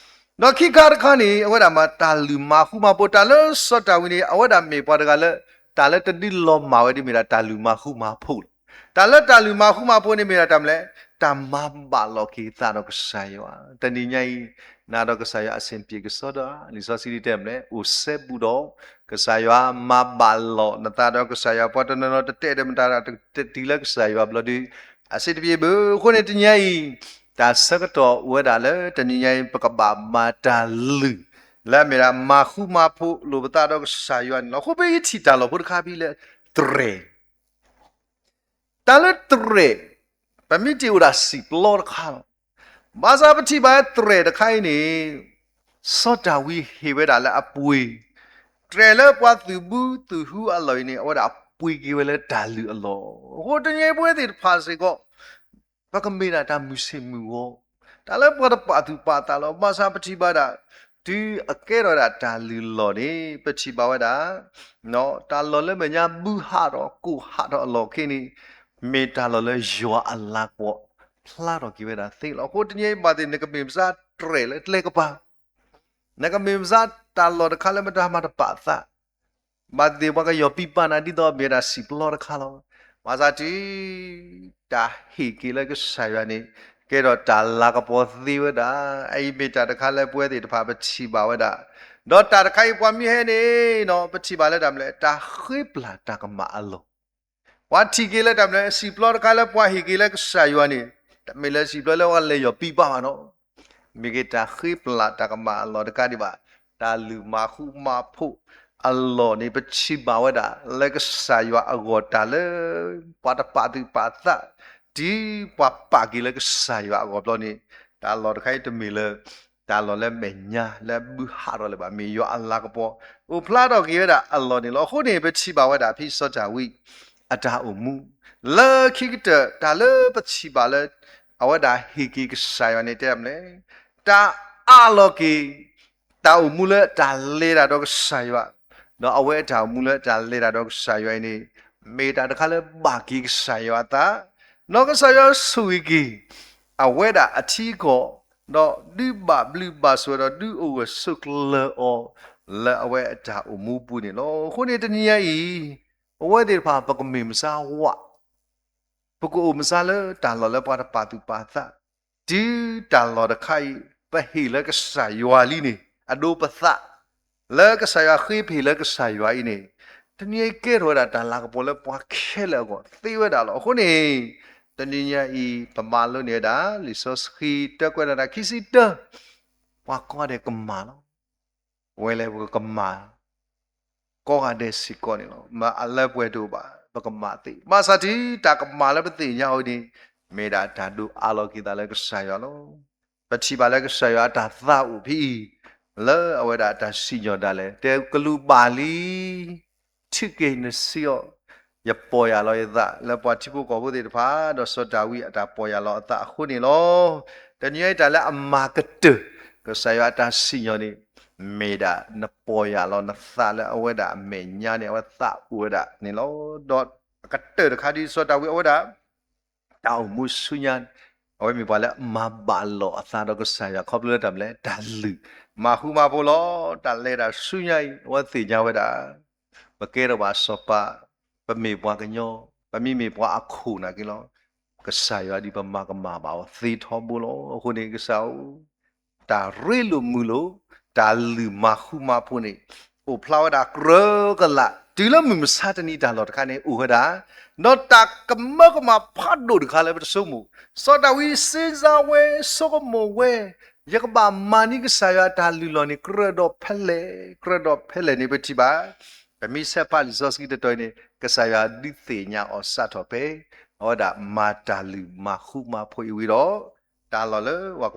ဒီးခံခါတခါန့ၣ် အဝဲဒၣ်မၤတၢ်လုၢ်မၤဃူမၤဖိး, တၢ်လၢစီၤဒၤဝံးန့ၣ် အဝဲဒၣ်မ့ၢ်ပှၤတဂၤလၢ တၢ်လၢတဒုးလီၤမၢ်ဝဲဒ်မ့ၢ်ဒၣ်တၢ်လုၢ်မၤဃူမၤဖိးလီၤ. တၢ်လၢတၢ်လုၢ်မၤဃူမၤဖိးန့ၣ်မ့ၢ်ဒၣ်တၢ်မနုၤလဲၣ်, တၢ်မၤဘၣ်လိာ်က့ၤသးဒီးကစၢ်ယွၤ, တနံၤညါအံၤ နၤဒီးကစၢ်ယွၤအဆင်ပြေကစီဒီဧါ, လံာ်စီဆှံတဲမနုၤလဲၣ်, အိၣ်စဲဘူးဒီး ကစၢ်ယွၤမၤဘၣ်လိာ်နသးဒီးကစၢ်ယွၤ, ပှၤတနီၤနီၤတတဲဒီးမတၤတၢ်တတုၤလၢကစၢ်ယွၤဘျီဒီး အဆင်တပြေဘၣ်. အဃိန့ၣ်တနံၤညါအံၤ တၢ်ဆၢကတီၢ်အိၣ်ဝဲဒၣ်လၢတနံၤညါအံၤ ပကဘၣ်မၤတၢ်လုၢ် လၢအမ့ၢ်ဒၣ်မၤဃူမၤဖိးလိာ်ပသးဒီးကစၢ်ယွၤန့ၣ်လီၤ. အဃိပဟံးထီၣ်တၢ်လီၢ်ဖိတခါဖဲလၢ တြဲၤ တၢ်လၢတြဲၤ ပမ့ၢ်တ့ၢ်အိၣ်ဒၣ်စံာ်ပျီတခါလီၤ. ဘၣ်ဆၣ်ပထံၣ်ဘၣ်တြဲၤတခါအံၤန့ၣ် စီၤဒၤဝံးဟ့ၣ်ဝဲဒၣ်လၢအပှ့ၤ, တြဲၤလၢပှၤသုးဘုသုးဟုအလီၢ်အံၤန့ၣ် အဝဲဒၣ်ပှ့ၤက့ၤဝဲလၢတၢ်လုၢ်အလီၢ်. အဃိတနံၤအံၤပဝဲသ့ၣ်တဖၣ်စ့ၢ်ကီး ပကမ့ၢ်ဒၣ်တၢ်မုာ်ဆ့ၣ်မုာ်ဂီၤ, တၢ်လၢပှၤတပာ်သူၣ်ပာ်သးလီၤ. ဘၣ်ဆၣ်ပထံၣ်ဘၣ်ဒၣ် တုၤအကဲထီၣ်ဒၣ်တၢ်လုၢ်လီၢ်န့ၣ် ပထံၣ်ဘၣ်ဝဲဒၣ် တၢ်လီၢ်လၢမဲာ်ညါဘုဟးထီၣ်ကိၢ်ဟးထီၣ်အလီၢ်ခံန့ၣ် မ့ၢ်တၢ်လီၢ်လၢယွၤအလၤကပီၤဖျါထီၣ်က့ၤဝဲဒၣ်သ့လီၤ. အဃိတနံၤအံၤဘၣ်သ့ၣ် နကမ့ၢ်ပစၢ်တြဲၤလၢကျဲကပၤ, နကမ့ၢ်ပစၢ်တၢ်လီၢ်တခါလၢမတၤမၤတပာ်သး, ဘၣ်သ့ၣ်သ့ၣ်ပှၤကယီၢ်ပံပာ်နၤဒ်သိးမ့ၢ်ဝဲဒၣ်စံာ်ပျီတခါလီၤ. ဘၣ်ဆၣ်တုၤ တၢ်ဟ့ၣ်က့ၤလၢကစၢ်ယွၤန့ၣ် ကဲထီၣ်တၢ်လၤကပီၤသ့ဝဲဒၣ်, အအံၤမ့ၢ်တၢ်တခါလၢပဝဲသ့ၣ်တဖၣ်ပထံၣ်ဘၣ်ဝဲဒၣ်, ဒီးတၢ်တခါအံၤပှၤမ့ၢ်ဟဲန့ၣ်နီၤ ပထံၣ်ဘၣ်လၢတၢ်မနုၤလဲၣ်, တၢ်ဃ့ပျၢ်တၢ်ကမၣ်အလီၢ် ပှၤထံၣ်က့ၤလၢတၢ်မနုၤလဲၣ်, စံာ်ပျီတခါလၢပှၤဟ့ၣ်က့ၤလၢကစၢ်ယွၤန့ၣ် တမ့ၢ်လၢစံာ်ပျီလၢပှၤလဲၤယီၢ်ပံပာ်ဘၣ်နီၤ, မ့ၢ်က့ၤတၢ်ဃ့ပျၢ်တၢ်ကမၣ်အလီၢ်တခါဒံးဘၣ်, တၢ်လုၢ်မၤဃူမၤဖိးအလီၢ်န့ၣ် ပထံၣ်ဘၣ်ဝဲဒၣ် လၢကစၢ်ယွၤအဂီၢ်တၢ်လၢ ပှၤတပာ်သူၣ်ပာ်သး, တုၤပှၤပာ်က့ၤလၢကစၢ်ယွၤအဂီၢ်ဘျီန့ၣ် တၢ်လီၢ်တခါအံၤတမ့ၢ်လၢ တၢ်လီၢ်လၢမဲာ်ညါလၢဘုဟးထီၣ်လၢၤဘၣ်, မ့ၢ်ယွၤအလၤကပီၤ အိၣ်ဖျါထီၣ်က့ၤဝဲဒၣ်အလီၢ်န့ၣ်လီၤ. အဃိန့ၣ် ပထံၣ်ဘၣ်ဝဲဒၣ်ဖဲစီၤဒၤဝံး အတၢ်အိၣ်မူ လၢခံကတၢၢ် တၢ်လၢပထံၣ်ဘၣ်လၢ အဝဲဒၣ်ဟ့ၣ်က့ၤကစၢ်ယွၤန့ၣ် တဲမနုၤလဲၣ်, တၢ်အးလီၤက့ၤ တၢ်အိၣ်မူလၢတၢ်လဲၤတၢ်ဒီးကစၢ်ယွၤ, ဒီးအဝဲအတၢ်အိၣ်မူလၢတၢ်လဲၤတၢ်ဒီးကစၢ်ယွၤအံၤန့ၣ် မ့ၢ်တၢ်တခါလၢဘၣ်က့ၤကစၢ်ယွၤအသး, ဒီးကစၢ်ယွၤဆိၣ်ဂ့ၤက့ၤ အဝဲဒၣ်အထံအကီၢ်, ဒီးဒုးဘၣ်ဘျုးဘၣ်ဆိၣ်ဝဲဒီးဒုးအိၣ်ဂၢၢ်ဆိးကျၢၤအီၤ လၢအဝဲအတၢ်အိၣ်မူပူၤန့ၣ်လီၤ. အဃိန့ၣ်တနံၤညါအံၤ ပဝဲသ့ၣ်တဖၣ် ပကမ့ၢ်မဆါဝး ပကအိၣ်မဆါလၢတၢ်လီၢ်လၢပှၤတပာ်သူၣ်ပာ်သး, တုၤတၢ်လီၢ်တခါအံၤ ပဟ့ၣ်လၢကစၢ်ယွၤလံန့ၣ် အဒိပသး လၢကစၢ်ယွၤဃ့ပဟ့ၣ်လၢကစၢ်ယွၤအံၤန့ၣ် တနံၤအံၤကဲထီၣ်ဝဲဒၣ်တၢ်လၤကပီၤလၢပှၤခဲလၢာ်အဂီၢ်သ့ဝဲဒၣ်လီၤ. အဃိန့ၣ် တနံၤညါအံၤ ပမၤလိန့ၢ်ဝဲဒၣ် လံာ်စီဆှံတၢကွဲးနီၣ်တၢ်ခံဆံတၢ ပှၤကိးဂၤဒဲးကမၣ်လီၤ. ပဝဲလဲၣ်ပကမၣ် ကိးဂၤဒဲးစ့ၢ်ကီးန့ၣ်လီၤ. မ့ၢ်အလၢပှဲၤတအိၣ်ဘၣ် ပကမၣ်သ့. ဘၣ်ဆၣ်တုၤတၢ်ကမၣ်လၢပသ့ၣ်ညါအီၤန့ၣ် မ့ၢ်ဒၣ်တၢ်ဒိးအးလီၤက့ၤသးလၢကစၢ်ယွၤလီၤ. ပထံၣ်ဘၣ်လၢကစၢ်ယွၤအတၢ်သးအိၣ်ဖဲအံၤ လၢအဝဲဒၣ်အတၢ်စံၣ်ညီၣ်ဒၣ်လဲာ် တဲကလူးဘၣ်လံ ထုးက့ၤနစုအီၤ, ယပီၢ်ယၢ်လီၤယသး လၢပှၤထံဖိကီၢ်ဖိသ့ၣ်တဖၣ် ဒီးစီၤဒၤဝံးအတၢ်ပီၢ်ယၢ်လီၤအသးအဃိန့ၣ်လီၤ. တနံၤအံၤတၢ်လၢအမၤကတၢၢ် ကစၢ်ယွၤအတၢ်စံၣ်ညီၣ်န့ၣ် မ့ၢ်ဒၣ်နပီၢ်ယၢ်လီၤနသးလၢအဝဲဒၣ်အမဲာ်ညါန့ၣ် အဝဲသးအိၣ်ဝဲဒၣ်န့ၣ်လီၤ. ဒီးအကတၢၢ်တခါဒ်စီၤဒၤဝံးအဝဲဒၣ် တၢ်အိၣ်မူဆူညါ အဝဲမ့ၢ်ပှၤလၢအမၤဘၣ်လိာ်အသးဒီးကစၢ်ယွၤ ခီဖျိလၢတၢ်မနုၤလဲၣ် တၢ်လုၢ်မၤဃူမၤဖိးလီၤ. တၢ်လဲၤတၢ်ဆူညါအံၤ အဝဲသ့ၣ်ညါဝဲဒၣ် ပကဲထီၣ်ဘၣ်စီၤပၤ, ပမ့ၢ်ပှၤကညီ, ပမ့မ့ၢ်ပှၤအခိၣ်နာ်က့လီၤ. ကစၢ်ယွၤဒ်ပမၤကမၣ်ဘၣ်အီၤသ့ထီဘိလီၤ. အဃိန့ၣ်ကစၢ်ဧၢ တၢ်ရ့လိာ်မုာ်လိာ် တၢ်လုၢ်မၤဃူမၤဖိးန့ၣ် အိၣ်ဖျါဝဲဒၣ်ကြၢးကလာ် တုၤလၢမုၢ်မဆါတနံၤတၢ်လီၢ်တခါန့ၣ်အိၣ်ဝဲဒၣ်, ဒီးတၢ်ကမၢကမၣ်ဖးဒိၣ်တခါလၢပတဆိကမိၣ်, စီၤဒၤဝံးစ့စါဝဲ ဆိကမိၣ်ဝဲ, ယကဘၣ်မၤန့ၢ်ကစၢ်ယွၤအတၢ်လုၢ်လီၢ်န့ၣ် ကြၢးဒီးဖဲလဲၣ်, ကြၢးဒီးဖဲလဲၣ်န့ၣ် ပထံၣ်ဘၣ် ပမ့ၢ်ဆဲးဖးလံာ်စီဆှံတတီၤအံၤန့ၣ် ကစၢ်ယွၤဒုးသ့ၣ်ညါအီၤစးထီၣ်ဖဲ အဝဲဒၣ်မၤတၢ်လုၢ်မၤဃူမၤဖိးအံၤဝံၤ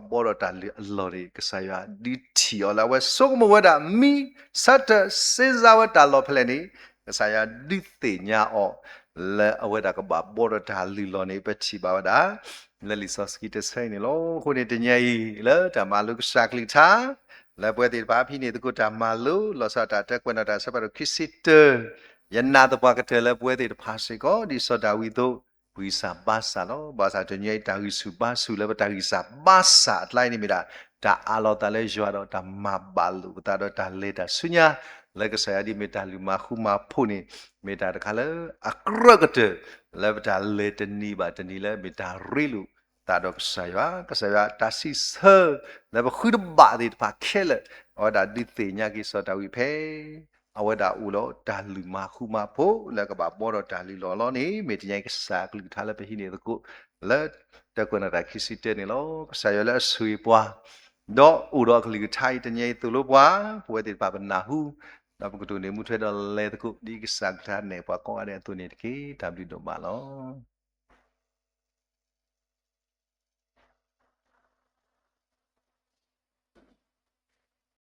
ဒီး တၢ်လီၢ်လၢပှၤကဘှီဒီးတၢ်လုၢ်အလီၢ်န့ၣ် ကစၢ်ယွၤဒုးထံၣ်အီၤလၢအဝဲဆိကမိၣ်ဝဲဒၣ် မံဆၢထၢၣ်စ့စါဝဲတၢ်လီၢ်ဖဲလဲၣ်န့ၣ် ကစၢ်ယွၤဒုးသ့ၣ်ညါအီၤ လၢအဝဲဒၣ်ကဘၣ်ဘှီဒီးတၢ်လုၢ်လီၢ်န့ၣ် ပထံၣ်ဘၣ်ဝဲဒၣ် လၢလံာ်စီဆှံတဆၢအံၤန့ၣ်လီၤ. အဃိန့ၣ်တနံၤအံၤ လၢတၢ်မၤလိကစၢ်ကလုၢ်ကထါ လၢပဝဲသ့ၣ်တဖၣ် ဖဲန့ၣ်သကိးတၢ်မၤလိ လီၤဆီဒၣ်တၢ်တဲကွဲးနီၣ်တၢ်ဆၢဖးဒိၣ်ခံဆံတၢ ယနာ်သပှၢ်ကတၢၢ်လၢပဝဲသ့ၣ်တဖၣ်စ့ၢ်ကီး ဒ်စီၤဒၤဝံးအသိး ဂံၢ်စၢ်ဘါစၢ်လီၤ. ဘၣ်ဆၣ်တနံၤအံၤတၢ်ဂံၢ်ဆူၣ်ဘါဆူၣ်လၢပတၢ်ဂံၢ်စၢ်ဘါစၢ်အကျါအံၤန့ၣ်မ့ၢ်ဒၣ် တၢ်အးလီၤသးလၢယွၤဒီးတၢ်မၤဘၣ်လိာ်ပသးဒီးတၢ်လဲၤတၢ်ဆူညါ လၢကစၢ်ယွၤဒ်မ့ၢ်တၢ်လုၢ်မၤဃူမၤဖိးန့ၣ် မ့ၢ်တၢ်တခါလၢအကြၢးကတၢၢ် လၢပတၢ်လဲၤတနံၤဘၣ်တနံၤလၢမ့ၢ်တၢ်ရ့လိာ်သးဒီးကစၢ်ယွၤ, ကစၢ်ယွၤတၢ်စံးဆၢ လၢပဃုတဘၣ်သ့ၣ်တဖၣ်ခဲလၢာ် အဝဲဒၣ်ဒုးသ့ၣ်ညါက့ၤစီၤဒၤဝံးဖဲ အဝဲဒၣ်အိၣ်ဒီးတၢ်လုၢ်မၤဃူမၤဖိး လၢကဘၣ်ဘှီဒီးတၢ်လုၢ်လီၢ်လီၤန့ၣ် မ့ၢ်တနံၤအံၤကစၢ်ကလုၢ်ကထါလၢပဟံးန့ၢ်သကိး လၢတၢ်ကွဲးနီၣ်တၢ်ခံဆံတၢန့ၣ်လီၤ. ကစၢ်ယွၤလၢအဆိၣ်ဂ့ၤပှၤ ဒီးအိၣ်ဒီးအကလုၢ်ကထါအံၤတနံၤအံၤသိၣ်လိပှၤ ပဝဲသ့ၣ်တဖၣ်ပနၢ်ဟူ ဒီးပကတိၢ်န့ၢ်မူထွဲဒီးလဲၤသကိး ဒ်ကစၢ်ကလုၢ်ကထါနဲၣ်ပှၤကိးဂၤဒဲးအသိးန့ၣ်တက့ၢ်. တၢ်ဘျုးဒိၣ်မးလီၤ.